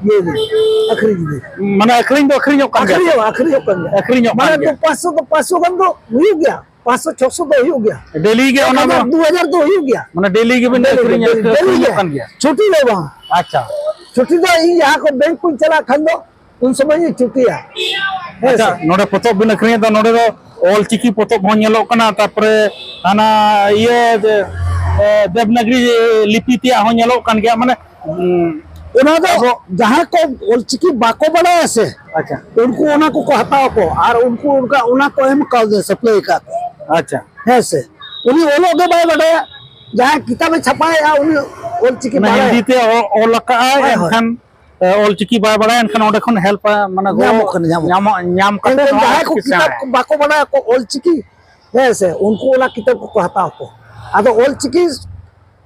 ᱤᱭᱟᱹ ᱫᱤᱧ, ᱟᱹᱠᱷᱨᱤᱧ ᱫᱤᱧ᱾ ᱢᱟᱱᱮ ᱟᱹᱠᱷᱨᱤᱧ ᱫᱚ ᱟᱹᱠᱷᱨᱤᱧᱚᱜ ᱠᱟᱱ ᱜᱮᱭᱟ? ᱟᱹᱠᱷᱨᱤᱧᱚᱜ, ᱟᱹᱠᱷᱨᱤᱧᱚᱜ ᱠᱟᱱ ᱜᱮᱭᱟ᱾ ᱟᱹᱠᱷᱨᱤᱧᱚᱜ ᱠᱟᱱ ᱢᱟᱱᱮ ᱜᱮᱭᱟ᱾ ᱫᱩ ᱯᱟᱸᱪᱥᱚ ᱫᱚ, ᱯᱟᱸᱪᱥᱚ ᱜᱟᱱ ᱫᱚ ᱦᱩᱭᱩᱜ ᱜᱮᱭᱟ, ᱯᱟᱸᱪᱥᱚ ᱪᱷᱚᱥᱚ ᱫᱚ ᱦᱩᱭᱩᱜ ᱜᱮᱭᱟ᱾ Daily ᱜᱮ ᱚᱱᱟ ᱫᱚ? ᱮᱠ ᱦᱟᱡᱟᱨ, ᱫᱩ ᱦᱟᱡᱟᱨ ᱫᱚ ᱦᱩᱭᱩᱜ ᱜᱮᱭᱟ᱾ ᱢᱟᱱᱮ daily ᱜᱮᱵᱤᱱ daily ᱜᱮ, ᱟᱹᱠᱷᱨᱤᱧᱟ, daily, daily ᱟᱹᱠᱷᱨᱤᱧᱚᱜ ᱜᱮ᱾ ᱠᱟᱱ ᱜᱮᱭᱟ? ᱪᱷᱩᱴᱤ ᱫᱚ ᱵᱟᱝ᱾ ᱟᱪᱪᱷᱟ᱾ ᱪᱷᱩᱴᱤ ᱫᱚ ᱤᱧ ᱡᱟᱦᱟᱸ ᱠᱚ bank ᱠᱚᱧ ᱪᱟᱞᱟᱜ ᱠᱷᱟᱱ ᱫᱚ ᱩᱱ ᱥᱚᱢᱚᱭ ᱤᱧ ᱪᱷᱩᱴᱤᱭᱟ᱾ ᱦᱮᱸ ᱟᱪᱪᱷᱟ, ᱥᱮ? ᱱᱚᱰᱮ ᱯᱚᱛᱚᱵ ᱵᱤᱱ ᱟᱹᱠᱷᱨᱤᱧᱮᱫ ᱫᱚ, ᱱᱚᱰᱮ ᱫᱚ ᱚᱞᱪᱤᱠᱤ ᱯᱚᱛᱚᱵ ᱦᱚᱸ ᱧᱮᱞᱚᱜ ᱠᱟᱱᱟ, ᱛᱟᱨᱯᱚᱨᱮ ᱦᱟᱱᱟ ᱤᱭᱟᱹ, ᱮ, ᱫᱮᱵᱽᱱᱟᱜᱽᱨᱤ ᱞᱤᱯᱤ ᱛᱮᱭᱟᱜ ᱦᱚᱸ ᱧᱮᱞᱚᱜ ᱠᱟᱱ ᱜᱮᱭᱟ, ᱢᱟᱱᱮ, ᱩᱸ, ᱚᱱᱟ ᱫᱚ ᱟᱵᱚ ᱡᱟᱦᱟᱸᱭ ᱠᱚ ᱚᱞᱪᱤᱠᱤ ᱵᱟᱠᱚ ᱵᱟᱲᱟᱭᱟ ᱥᱮ, ᱟᱪᱪᱷᱟ᱾ ᱩᱱᱠᱩ ᱚᱱᱟ ᱠᱚᱠᱚ ᱦᱟᱛᱟᱣ ᱟᱠᱚ, ᱟᱨ ᱩᱱᱠᱩ ᱚᱱᱠᱟ, ᱚᱱᱟ ᱠᱚ ᱮᱢ ᱠᱟᱣᱫᱮᱭᱟ, supply ᱟᱠᱟᱫ ᱠᱚᱣᱟ᱾ ᱟᱪᱪᱷᱟ᱾ ᱦᱮᱸ ᱥᱮ? ᱩᱱᱤ ᱚᱞᱚᱜ ᱜᱮ ᱵᱟᱭ ᱵᱟᱰᱟᱭᱟ, ᱡᱟᱦᱟᱸᱭ ᱠᱤᱛᱟᱹᱵᱮ ᱪᱷᱟᱯᱟᱭᱮᱫᱼᱟ, ᱩᱱᱤ ᱚᱞᱪᱤᱠᱤ ᱚᱱᱟ ᱵᱟᱲᱟᱭᱟ᱾ ᱦᱤᱱᱫᱤ ᱛᱮ ᱚ-, ᱚᱞ ᱟᱠᱟᱫᱼᱟᱭ, ᱦᱳᱭ, ᱦᱳᱭ᱾ ᱮᱱᱠᱷᱟᱱ, ᱮ, ᱚᱞᱪᱤᱠᱤ ᱵᱟᱭ ᱵᱟᱲᱟᱭᱟ, ᱮᱱᱠᱷᱟᱱ ᱚᱸᱰᱮ ᱠᱷᱚᱱ help, ᱮ, ᱢᱟᱱᱮ ᱜᱚᱲᱚ ᱧᱟᱢᱚᱜ ᱠᱟᱱᱟ, ᱧᱟᱢᱚᱜ ᱧᱟᱢᱚᱜ, ᱠᱟᱱᱟ᱾ ᱧᱟᱢ ᱠᱟᱛᱮ ᱮᱱᱠᱷᱟᱱ ᱱᱚᱣᱟ ᱡᱟᱦᱟᱸᱭ ᱠᱚ ᱚᱞᱪᱤᱠᱤ ᱠᱤᱛᱟᱹᱵ ᱥᱮᱬᱟᱭᱟ᱾ ᱠᱚ ᱵᱟᱠᱚ ᱵᱟᱲᱟᱭᱟ ᱠᱚ ᱚᱞᱪᱤᱠᱤ, ᱦᱮᱸ ᱥᱮ, ᱩᱱᱠᱩ ᱚᱱᱟ ᱠᱤᱛᱟᱹᱵ ᱠᱚᱠᱚ ᱦᱟᱛᱟᱣ ᱟᱠᱚ᱾ ᱟᱫᱚ ᱚᱞᱪᱤᱠᱤ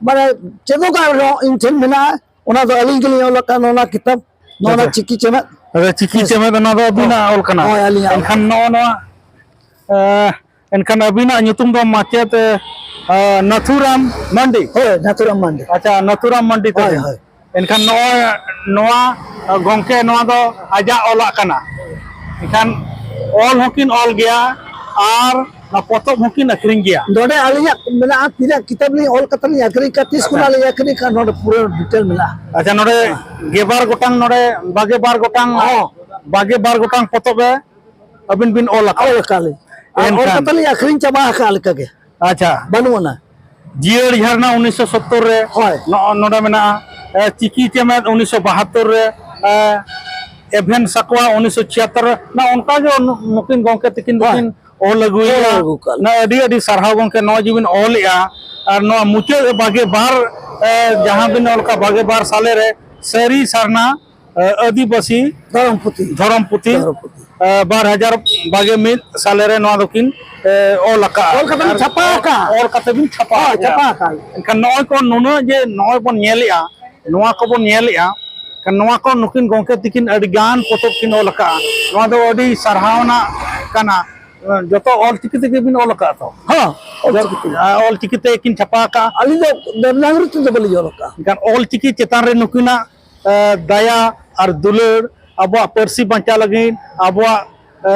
ᱢᱟᱱᱮ ᱪᱮᱫᱚᱜᱟᱜ ᱨᱮᱦᱚᱸ ᱤᱧ ᱴᱷᱮᱱ ᱢᱮᱱᱟᱜᱼᱟ, ᱚᱱᱟ ᱫᱚ ᱟᱹᱞᱤᱧ ᱜᱮᱞᱤᱧ ᱚᱞ ᱟᱠᱟᱫ, ᱱᱚᱣᱟ ᱠᱤᱛᱟᱹᱵ, ᱱᱚᱣᱟ ᱟᱪᱪᱷᱟ᱾ ᱪᱤᱠᱤ ᱪᱮᱱᱟᱜ᱾ ᱟᱫᱚ ᱪᱤᱠᱤ ᱦᱳᱭ᱾ ᱪᱮᱢᱮᱫ, ᱚᱱᱟ ᱫᱚ ᱟᱹᱵᱤᱱᱟᱜ ᱦᱳᱭ᱾ ᱚᱞ ᱠᱟᱱᱟ? ᱦᱳᱭ, ᱟᱹᱞᱤᱧᱟᱜ ᱚᱞ᱾ ᱮᱱᱠᱷᱟᱱ ᱱᱚᱜᱼᱚ ᱱᱚᱣᱟ, ᱮ, ᱮᱱᱠᱷᱟᱱ ᱟᱹᱵᱤᱱᱟᱜ ᱧᱩᱛᱩᱢ ᱫᱚ ᱢᱟᱪᱮᱛ, ᱮ, ᱱᱟᱛᱷᱩᱨᱟᱢ ᱢᱟᱱᱰᱤ? ᱦᱳᱭ, ᱱᱟᱛᱷᱩᱨᱟᱢ ᱢᱟᱱᱰᱤ᱾ ᱟᱪᱪᱷᱟ, ᱱᱟᱛᱷᱩᱨᱟᱢ ᱢᱟᱱᱰᱤ ᱦᱳᱭ, ᱛᱟᱵᱤᱱ᱾ ᱦᱳᱭ᱾ ᱮᱱᱠᱷᱟᱱ ᱱᱚᱜᱼᱚᱭ ᱱᱚᱣᱟ, ᱮ, ᱜᱚᱝᱠᱮ, ᱱᱚᱣᱟ ᱫᱚ ᱟᱡᱟᱜ ᱚᱞᱟᱜ ᱠᱟᱱᱟ᱾ ᱮᱱᱠᱷᱟᱱ ᱚᱞ ᱦᱚᱸᱠᱤᱱ ᱚᱞ ᱜᱮᱭᱟ ᱟᱨ ᱱᱚᱣᱟ ᱯᱚᱛᱚᱵ ᱦᱚᱸᱠᱤᱱ ᱟᱹᱠᱷᱨᱤᱧ ᱜᱮᱭᱟ᱾ ᱱᱚᱰᱮ ᱟᱹᱞᱤᱧᱟᱜ ᱢᱮᱱᱟᱜᱼᱟ, ᱛᱤᱱᱟᱹᱜ ᱠᱤᱛᱟᱹᱵ ᱞᱤᱧ ᱚᱞ ᱠᱟᱛᱮ ᱞᱤᱧ ᱟᱹᱠᱷᱨᱤᱧ ᱠᱟᱜᱼᱟ, ᱛᱤᱥ ᱟᱪᱪᱷᱟ᱾ ᱠᱷᱚᱱᱟᱜ ᱞᱤᱧ ᱟᱹᱠᱷᱨᱤᱧ ᱠᱟᱜᱼᱟ, ᱱᱚᱰᱮ ᱯᱩᱨᱟᱹ detail ᱢᱮᱱᱟᱜᱼᱟ᱾ ᱟᱪᱪᱷᱟ, ᱱᱚᱰᱮ ᱦᱮᱸ᱾ ᱜᱮᱵᱟᱨ ᱜᱚᱴᱟᱝ, ᱱᱚᱰᱮ ᱵᱟᱜᱮ ᱵᱟᱨ ᱜᱚᱴᱟᱝ, ᱦᱚᱸ᱾ ᱵᱟᱜᱮ ᱵᱟᱨ ᱜᱚᱴᱟᱝ ᱯᱚᱛᱚᱵ ᱮ ᱟᱹᱵᱤᱱ ᱵᱤᱱ ᱚᱞ ᱟᱠᱟᱫᱼᱟ᱾ ᱚᱞ ᱟᱠᱟᱫ ᱞᱤᱧ᱾ ᱟᱨ ᱚᱞ ᱮᱱᱠᱷᱟᱱ ᱠᱟᱛᱮ ᱞᱤᱧ ᱟᱹᱠᱷᱨᱤᱧ ᱪᱟᱵᱟ ᱟᱠᱟᱫ ᱞᱮᱠᱟ ᱜᱮ᱾ ᱟᱪᱪᱷᱟ᱾ ᱵᱟᱹᱱᱩᱜ ᱟᱱᱟ᱾ ᱡᱤᱭᱟᱹᱲ ᱡᱷᱟᱨᱱᱟ ᱩᱱᱤᱥᱥᱚ ᱥᱚᱛᱛᱚᱨ ᱨᱮ ᱦᱳᱭ᱾ ᱱᱚᱜᱼᱚ ᱱᱚᱰᱮ ᱢᱮᱱᱟᱜᱼᱟ᱾ ᱮ, ᱪᱤᱠᱤ ᱪᱮᱢᱮᱫ ᱩᱱᱤᱥᱥᱚ ᱵᱟᱦᱟᱛᱛᱚᱨ ᱨᱮ, ᱮ, ᱮᱵᱷᱮᱱ ᱥᱟᱠᱣᱟ ᱩᱱᱤᱥᱥᱚ ᱪᱷᱤᱭᱟᱛᱛᱚᱨ ᱨᱮ, ᱱᱚᱜᱼᱚ ᱱᱚᱝᱠᱟ ᱜᱮ ᱱᱩ-, ᱱᱩᱠᱤᱱ ᱜᱚᱢᱠᱮ ᱛᱟᱹᱠᱤᱱ ᱦᱳᱭ᱾ ᱫᱚᱠᱤᱱ ᱚᱞ ᱟᱹᱜᱩᱭᱮᱫᱼᱟ᱾ ᱚᱞ ᱟᱹᱜᱩ ᱠᱟᱜ ᱞᱤᱧ᱾ ᱱᱚᱣᱟ ᱟᱹᱰᱤ ᱟᱹᱰᱤ ᱥᱟᱨᱦᱟᱣ ᱜᱚᱢᱠᱮ, ᱱᱚᱜᱼᱚᱭ ᱡᱮᱵᱤᱱ ᱚᱞᱮᱫᱼᱟ᱾ ᱟᱨ ᱱᱚᱣᱟ ᱢᱩᱪᱟᱹᱫ ᱵᱟᱜᱮ ᱵᱟᱨ, ᱮ, ᱡᱟᱦᱟᱸ ᱵᱤᱱ ᱚᱞ ᱠᱟᱜ ᱵᱟᱜᱮ ᱵᱟᱨ ᱥᱟᱞᱮ ᱨᱮ ᱥᱟᱹᱨᱤ ᱥᱟᱨᱱᱟ ᱮ, ᱟᱹᱫᱤᱵᱟᱹᱥᱤ ᱫᱷᱚᱨᱚᱢ ᱯᱩᱛᱷᱤ᱾ ᱫᱷᱚᱨᱚᱢ ᱯᱩᱛᱷᱤ, ᱫᱷᱚᱨᱚᱢ ᱯᱩᱛᱷᱤ᱾ ᱮ, ᱵᱟᱨ ᱦᱟᱡᱟᱨ ᱵᱟᱜᱮ ᱢᱤᱫ ᱥᱟᱞᱮ ᱨᱮ ᱱᱚᱣᱟ ᱫᱚᱠᱤᱱ, ᱮ, ᱚᱞ ᱟᱠᱟᱫᱼᱟ᱾ ᱚᱞ ᱠᱟᱛᱮ ᱵᱤᱱ ᱟᱨ ᱪᱷᱟᱯᱟ ᱟᱠᱟᱫᱼᱟ᱾ ᱚᱞ ᱠᱟᱛᱮ ᱵᱤᱱ ᱪᱷᱟᱯᱟ ᱦᱳᱭ, ᱟᱠᱟᱫᱼᱟ᱾ ᱪᱷᱟᱯᱟ ᱟᱠᱟᱫᱼᱟ᱾ ᱮᱱᱠᱷᱟᱱ ᱱᱚᱜᱼᱚᱭ ᱠᱚ ᱱᱩᱱᱟᱹᱜ ᱡᱮ ᱱᱚᱜᱼᱚᱭ ᱵᱚᱱ ᱧᱮᱞᱮᱜᱼᱟ, ᱱᱚᱣᱟ ᱠᱚᱵᱚᱱ ᱧᱮᱞᱮᱜᱼᱟ, ᱮᱱᱠᱷᱟᱱ ᱱᱚᱣᱟ ᱠᱚ ᱱᱩᱠᱤᱱ ᱜᱚᱢᱠᱮ ᱛᱤᱠᱤᱱ ᱟᱹᱰᱤ ᱜᱟᱱ ᱯᱚᱛᱚᱵ ᱠᱤᱱ ᱚᱞ ᱟᱠᱟᱫᱼᱟ᱾ ᱱᱚᱣᱟ ᱫᱚ ᱟᱹᱰᱤ ᱥᱟᱨᱦᱟᱣ ᱨᱮᱱᱟᱜ ᱠᱟᱱᱟ᱾ ᱡᱚᱛᱚ ᱚᱞ ᱪᱤᱠᱤ ᱛᱮᱜᱮ ᱵᱤᱱ ᱚᱞ ᱟᱠᱟᱫᱼᱟ ᱛᱚ? ᱦᱚᱸ, ᱚᱞ ᱪᱤᱠᱤ ᱛᱮ᱾ ᱟᱨ ᱚᱞ ᱪᱤᱠᱤ ᱛᱮ ᱠᱤᱱ ᱪᱷᱟᱯᱟ ᱟᱠᱟᱫᱼᱟ᱾ ᱟᱹᱞᱤᱧ ᱫᱚ ᱫᱮᱵᱽᱱᱟᱜᱚᱨᱤ ᱛᱮᱫᱚ ᱵᱟᱹᱞᱤᱧ ᱚᱞ ᱟᱠᱟᱫᱼᱟ᱾ ᱮᱱᱠᱷᱟᱱ ᱚᱞ ᱪᱤᱠᱤ ᱪᱮᱛᱟᱱ ᱨᱮ ᱱᱩᱠᱤᱱᱟᱜ ᱮ, ᱫᱟᱭᱟ ᱟᱨ ᱫᱩᱞᱟᱹᱲ, ᱟᱵᱚᱣᱟᱜ ᱯᱟᱹᱨᱥᱤ ᱵᱟᱧᱪᱟᱣ ᱞᱟᱹᱜᱤᱫ, ᱟᱵᱚᱣᱟᱜ, ᱮ,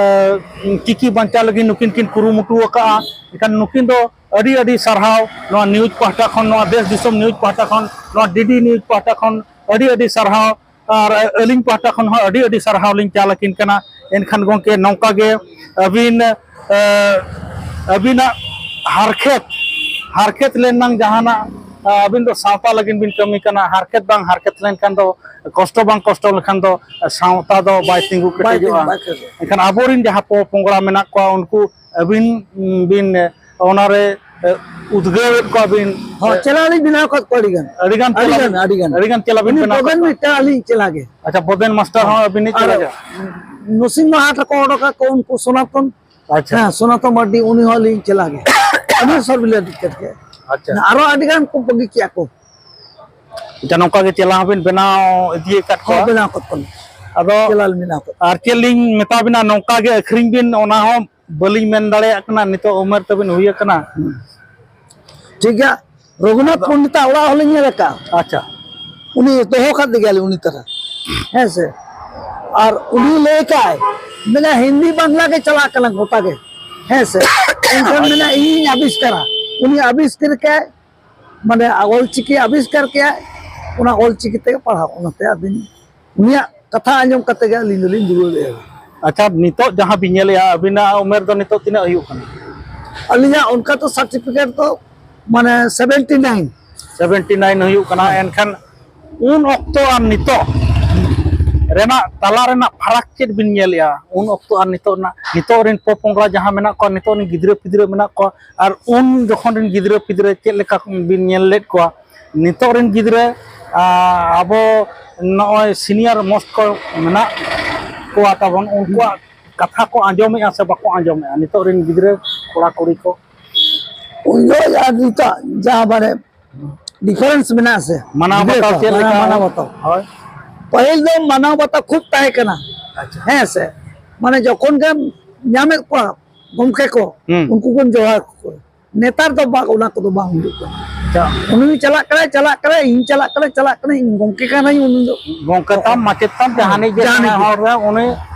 ᱪᱤᱠᱤ ᱵᱟᱧᱪᱟᱣ ᱞᱟᱹᱜᱤᱫ ᱱᱩᱠᱤᱱ ᱠᱤᱱ ᱠᱩᱨᱩᱢᱩᱴᱩ ᱟᱠᱟᱫᱼᱟ᱾ ᱮᱱᱠᱷᱟᱱ ᱱᱩᱠᱤᱱ ᱫᱚ ᱟᱹᱰᱤ ᱟᱹᱰᱤ ᱥᱟᱨᱦᱟᱣ, ᱱᱚᱣᱟ news ᱯᱟᱦᱴᱟ ᱠᱷᱚᱱ, ᱱᱚᱣᱟ ᱫᱮᱥ ᱫᱤᱥᱚᱢ news ᱯᱟᱦᱴᱟ ᱠᱷᱚᱱ, ᱱᱚᱣᱟ ᱰᱤ ᱰᱤ news ᱯᱟᱦᱴᱟ ᱠᱷᱚᱱ ᱟᱹᱰᱤ ᱟᱹᱰᱤ ᱥᱟᱨᱦᱟᱣ, ᱟᱨ ᱟᱹᱞᱤᱧ ᱯᱟᱦᱴᱟ ᱠᱷᱚᱱ ᱦᱚᱸ ᱟᱹᱰᱤ ᱟᱹᱰᱤ ᱥᱟᱨᱦᱟᱣ ᱞᱤᱧ ᱪᱟᱞ ᱟᱹᱠᱤᱱ ᱠᱟᱱᱟ᱾ ᱮᱱᱠᱷᱟᱱ ᱜᱚᱢᱠᱮ, ᱱᱚᱝᱠᱟ ᱜᱮ ᱟᱹᱵᱤᱱ, ᱮ, ᱟᱹᱵᱤᱱᱟᱜ ᱦᱟᱨᱠᱷᱮᱛ, ᱦᱟᱨᱠᱷᱮᱛ ᱞᱮᱱᱟᱝ ᱡᱟᱦᱟᱱᱟᱜ, ᱮ, ᱟᱹᱵᱤᱱ ᱫᱚ ᱥᱟᱶᱛᱟ ᱞᱟᱹᱜᱤᱫ ᱵᱤᱱ ᱠᱟᱹᱢᱤ ᱠᱟᱱᱟ᱾ ᱦᱟᱨᱠᱷᱮᱛ ᱵᱟᱝ ᱦᱟᱨᱠᱷᱮᱛ ᱞᱮᱱᱠᱷᱟᱱ ᱫᱚ, ᱠᱚᱥᱴᱚ ᱵᱟᱝ ᱠᱚᱥᱴᱚ ᱞᱮᱠᱷᱟᱱ ᱫᱚ ᱥᱟᱶᱛᱟ ᱫᱚ ᱵᱟᱭ ᱛᱤᱸᱜᱩ ᱵᱟᱭ ᱠᱮᱴᱮᱡᱚᱜᱼᱟ᱾ ᱛᱤᱸᱜᱩ, ᱵᱟᱭ ᱠᱮᱴᱮᱡᱚᱜᱼᱟ᱾ ᱮᱱᱠᱷᱟᱱ ᱟᱵᱚᱨᱮᱱ ᱡᱟᱦᱟᱸ ᱯᱚ-, ᱯᱚᱝᱲᱟ ᱢᱮᱱᱟᱜ ᱠᱚᱣᱟ, ᱩᱱᱠᱩ ᱟᱹᱵᱤᱱ ᱵᱤᱱ, ᱮ, ᱚᱱᱟᱨᱮ, ᱮ, ᱩᱫᱽᱜᱟᱹᱣᱮᱫ ᱠᱚᱣᱟ ᱵᱤᱱ᱾ ᱦᱚᱸ, ᱮ, ᱪᱮᱞᱟ ᱞᱤᱧ ᱵᱮᱱᱟᱣ ᱟᱠᱟᱫ ᱠᱚᱣᱟ ᱟᱹᱰᱤ ᱜᱟᱱ᱾ ᱟᱹᱰᱤ ᱜᱟᱱ, ᱟᱹᱰᱤ ᱜᱟᱱ, ᱟᱹᱰᱤ ᱜᱟᱱ᱾ ᱟᱹᱰᱤ ᱜᱟᱱ ᱪᱮᱞᱟ ᱵᱤᱱ ᱩᱱᱤ ᱵᱮᱱᱟᱣ ᱟᱠᱟᱫ ᱵᱚᱫᱚᱞ ᱠᱚᱣᱟ᱾ ᱢᱤᱫᱴᱟᱝ ᱟᱹᱞᱤᱧ ᱪᱮᱞᱟ ᱜᱮ᱾ ᱟᱪᱪᱷᱟ, ᱵᱚᱫᱮᱱ ᱢᱟᱥᱴᱟᱨ ᱦᱚᱸ ᱟᱹᱵᱤᱱᱤᱡ ᱟᱨ ᱪᱮᱞᱟ ᱜᱮ? ᱱᱚᱥᱤᱢ ᱢᱟᱦᱟ ᱛᱟᱠᱚ ᱚᱰᱚᱠ ᱟᱠᱚ ᱩᱱᱠᱩ ᱥᱳᱱᱟᱛᱚᱱ᱾ ᱟᱪᱪᱷᱟ᱾ ᱦᱮᱸ, ᱥᱳᱱᱟᱛᱚᱱ ᱢᱟᱨᱰᱤ, ᱩᱱᱤ ᱦᱚᱸ ᱟᱹᱞᱤᱧ ᱪᱮᱞᱟ ᱜᱮ᱾ ᱩᱱᱤ ᱦᱚᱸ ᱥᱚᱨᱵᱤᱞᱟ ᱫᱤᱠᱠᱟᱛ ᱜᱮ᱾ ᱟᱪᱪᱷᱟ᱾ ᱟᱨᱚ ᱟᱹᱰᱤ ᱜᱟᱱ ᱠᱚ ᱵᱟᱹᱜᱤ ᱠᱮᱜᱼᱟ ᱠᱚ᱾ ᱟᱪᱪᱷᱟ, ᱱᱚᱝᱠᱟ ᱜᱮ ᱪᱮᱞᱟ ᱦᱚᱸᱵᱤᱱ ᱵᱮᱱᱟᱣ ᱤᱫᱤ ᱟᱠᱟᱫ ᱦᱚᱸ, ᱠᱚᱣᱟ? ᱵᱮᱱᱟᱣ ᱟᱠᱟᱫ ᱠᱚᱣᱟ᱾ ᱟᱫᱚ ᱪᱮᱞᱟᱞ ᱢᱮᱱᱟᱜ ᱠᱚ᱾ ᱟᱨ ᱪᱮᱫ ᱞᱤᱧ ᱢᱮᱛᱟ ᱵᱤᱱᱟ, ᱱᱚᱝᱠᱟ ᱜᱮ ᱟᱹᱠᱷᱨᱤᱧ ᱵᱤᱱ, ᱚᱱᱟ ᱦᱚᱸ ᱵᱟᱹᱞᱤᱧ ᱢᱮᱱ ᱫᱟᱲᱮᱭᱟᱜ ᱠᱟᱱᱟ, ᱱᱤᱛᱚᱜ ᱩᱢᱮᱨ ᱛᱟᱵᱤᱱ ᱦᱩᱭ ᱟᱠᱟᱱᱟ᱾ ᱴᱷᱤᱠ ᱜᱮᱭᱟ, ᱨᱚᱜᱷᱩᱱᱟᱛᱷ ᱯᱚᱱᱰᱤᱛᱟᱜ ᱚᱲᱟᱜ ᱦᱚᱸᱞᱤᱧ ᱧᱮᱞ ᱟᱠᱟᱫᱼᱟ᱾ ᱟᱪᱪᱷᱟ᱾ ᱩᱱᱤ ᱫᱚᱦᱚ ᱠᱟᱫ ᱜᱮᱭᱟᱞᱤᱧ ᱩᱱᱤ ᱛᱟᱨᱟ, ᱦᱮᱸ ᱥᱮ᱾ ᱟᱨ ᱩᱱᱤ ᱞᱟᱹᱭ ᱠᱟᱭ, ᱢᱮᱱᱟ ᱦᱤᱱᱫᱤ ᱵᱟᱝᱞᱟ ᱜᱮ ᱪᱟᱞᱟᱜ ᱠᱟᱱᱟ ᱜᱚᱴᱟ ᱜᱮ, ᱦᱮᱸ ᱥᱮ᱾ ᱮᱱᱠᱷᱟᱱ ᱢᱮᱱᱟ ᱤᱧᱤᱧ ᱟᱵᱤᱥᱠᱟᱨᱟ, ᱩᱱᱤ ᱟᱵᱤᱥᱠᱟᱨ ᱠᱟᱭ, ᱢᱟᱱᱮ ᱚᱞᱪᱤᱠᱤ ᱟᱵᱤᱥᱠᱟᱨ ᱠᱮᱜᱼᱟᱭ, ᱚᱱᱟ ᱚᱞᱪᱤᱠᱤ ᱛᱮᱜᱮ ᱯᱟᱲᱦᱟᱣ᱾ ᱚᱱᱟᱛᱮ ᱟᱹᱵᱤᱱ ᱩᱱᱤᱭᱟᱜ ᱠᱟᱛᱷᱟ ᱟᱸᱡᱚᱢ ᱠᱟᱛᱮ ᱜᱮ ᱟᱹᱞᱤᱧ ᱫᱚᱞᱤᱧ ᱫᱩᱞᱟᱹᱲ ᱮᱫᱼᱟ᱾ ᱟᱪᱪᱷᱟ, ᱱᱤᱛᱚᱜ ᱡᱟᱦᱟᱸ ᱵᱤᱱ ᱧᱮᱞᱮᱜᱼᱟ, ᱟᱹᱵᱤᱱᱟᱜ ᱩᱢᱮᱨ ᱫᱚ ᱱᱤᱛᱚᱜ ᱛᱤᱱᱟᱹᱜ ᱦᱩᱭᱩᱜ ᱠᱟᱱᱟ? ᱟᱹᱞᱤᱧᱟᱜ ᱚᱱᱠᱟ ᱫᱚ ᱥᱟᱨᱴᱤᱯᱷᱤᱠᱮᱴ ᱫᱚ ᱢᱟᱱᱮ ᱥᱮᱵᱷᱮᱱᱴᱤ ᱱᱟᱭᱤᱱ᱾ ᱥᱮᱵᱷᱮᱱᱴᱤ ᱱᱟᱭᱤᱱ ᱦᱩᱭᱩᱜ ᱠᱟᱱᱟ᱾ ᱦᱮᱸ᱾ ᱮᱱᱠᱷᱟᱱ ᱩᱱ ᱚᱠᱛᱚ ᱟᱨ ᱱᱤᱛᱚᱜ ᱨᱮᱱᱟᱜ ᱛᱟᱞᱟ ᱨᱮᱱᱟᱜ ᱯᱷᱟᱨᱟᱠ ᱪᱮᱫ ᱵᱤᱱ ᱧᱮᱞᱮᱜᱼᱟ? ᱩᱱ ᱚᱠᱛᱚ ᱟᱨ ᱱᱤᱛᱚᱜ ᱨᱮᱱᱟᱜ, ᱱᱤᱛᱚᱜ ᱨᱮᱱ ᱯᱚᱯᱚᱝᱲᱟ ᱡᱟᱦᱟᱸ ᱢᱮᱱᱟᱜ ᱠᱚᱣᱟ, ᱱᱤᱛᱚᱜ ᱨᱮᱱ ᱜᱤᱫᱽᱨᱟᱹ ᱯᱤᱫᱽᱨᱟᱹ ᱢᱮᱱᱟᱜ ᱠᱚᱣᱟ, ᱟᱨ ᱩᱱ ᱡᱚᱠᱷᱚᱱ ᱨᱮᱱ ᱜᱤᱫᱽᱨᱟᱹ ᱯᱤᱫᱽᱨᱟᱹ ᱪᱮᱫ ᱞᱮᱠᱟ ᱵᱤᱱ ᱧᱮᱞ ᱞᱮᱫ ᱠᱚᱣᱟ? ᱱᱤᱛᱚᱜ ᱨᱮᱱ ᱜᱤᱫᱽᱨᱟᱹ, ᱟ, ᱟᱵᱚ ᱱᱚᱜᱼᱚᱭ ᱥᱤᱱᱤᱭᱟᱨ ᱢᱳᱥᱴ ᱠᱚ ᱢᱮᱱᱟᱜ ᱠᱚᱣᱟ ᱛᱟᱵᱚᱱ, ᱩᱱᱠᱩᱣᱟᱜ ᱠᱟᱛᱷᱟ ᱠᱚ ᱟᱸᱡᱚᱢᱮᱜᱼᱟ ᱥᱮ ᱵᱟᱠᱚ ᱟᱸᱡᱚᱢᱮᱜᱼᱟ ᱱᱤᱛᱚᱜ ᱨᱮᱱ ᱜᱤᱫᱽᱨᱟᱹ ᱠᱚᱲᱟ ᱠᱩᱲᱤ ᱠᱚ? ᱩᱱ ᱡᱚᱦᱚᱜ ᱟᱨ ᱱᱤᱛᱚᱜ ᱡᱟᱦᱟᱸ ᱢᱟᱱᱮ ᱰᱤᱯᱷᱟᱨᱮᱱᱥ ᱢᱮᱱᱟᱜᱼᱟ ᱥᱮ? ᱢᱟᱱᱟᱣ ᱜᱤᱫᱽᱨᱟᱹ ᱵᱟᱛᱟᱣ ᱠᱚ, ᱪᱮᱫ ᱦᱮᱸ, ᱞᱮᱠᱟ? ᱢᱟᱱᱟᱣ ᱵᱟᱛᱟᱣ᱾ ᱦᱳᱭ᱾ ᱯᱟᱹᱦᱤᱞ ᱫᱚ ᱢᱟᱱᱟᱣ ᱵᱟᱛᱟᱣ ᱠᱷᱩᱵ ᱛᱟᱦᱮᱸ ᱠᱟᱱᱟ᱾ ᱟᱪᱪᱷᱟ᱾ ᱦᱮᱸ ᱥᱮ? ᱢᱟᱱᱮ ᱡᱚᱠᱷᱚᱱ ᱜᱮᱢ ᱧᱟᱢᱮᱫ ᱠᱚᱣᱟ ᱜᱚᱢᱠᱮ ᱠᱚ, ᱦᱩᱸ᱾ ᱩᱱᱠᱩ ᱠᱚᱢ ᱡᱚᱦᱟᱨ ᱠᱚᱣᱟ᱾ ᱱᱮᱛᱟᱨ ᱫᱚ ᱵᱟᱝ, ᱚᱱᱟ ᱠᱚᱫᱚ ᱵᱟᱝ ᱦᱩᱭᱩᱜ ᱠᱟᱱᱟ᱾ ᱟᱪᱪᱷᱟ᱾ ᱩᱱᱤ ᱪᱟᱞᱟᱜ ᱠᱟᱱᱟᱭ, ᱪᱟᱞᱟᱜ ᱠᱟᱱᱟᱭ, ᱤᱧ ᱪᱟᱞᱟᱜ ᱠᱟᱱᱟᱭ, ᱪᱟᱞᱟᱜ ᱠᱟᱱᱟᱭ, ᱤᱧ ᱜᱚᱢᱠᱮ ᱠᱟᱱᱟᱧ ᱩᱱᱤ ᱫᱚ᱾ ᱜᱚᱢᱠᱮ ᱛᱟᱢ, ᱢᱟᱪᱮᱫ ᱛᱟᱢ, ᱡᱟᱦᱟᱱᱤᱡ ᱜᱮ ᱡᱟᱦᱟᱱᱤᱡ ᱠᱟᱱᱟᱭ ᱜᱮ᱾ ᱦᱚᱲ ᱨᱮ, ᱩᱱᱤ,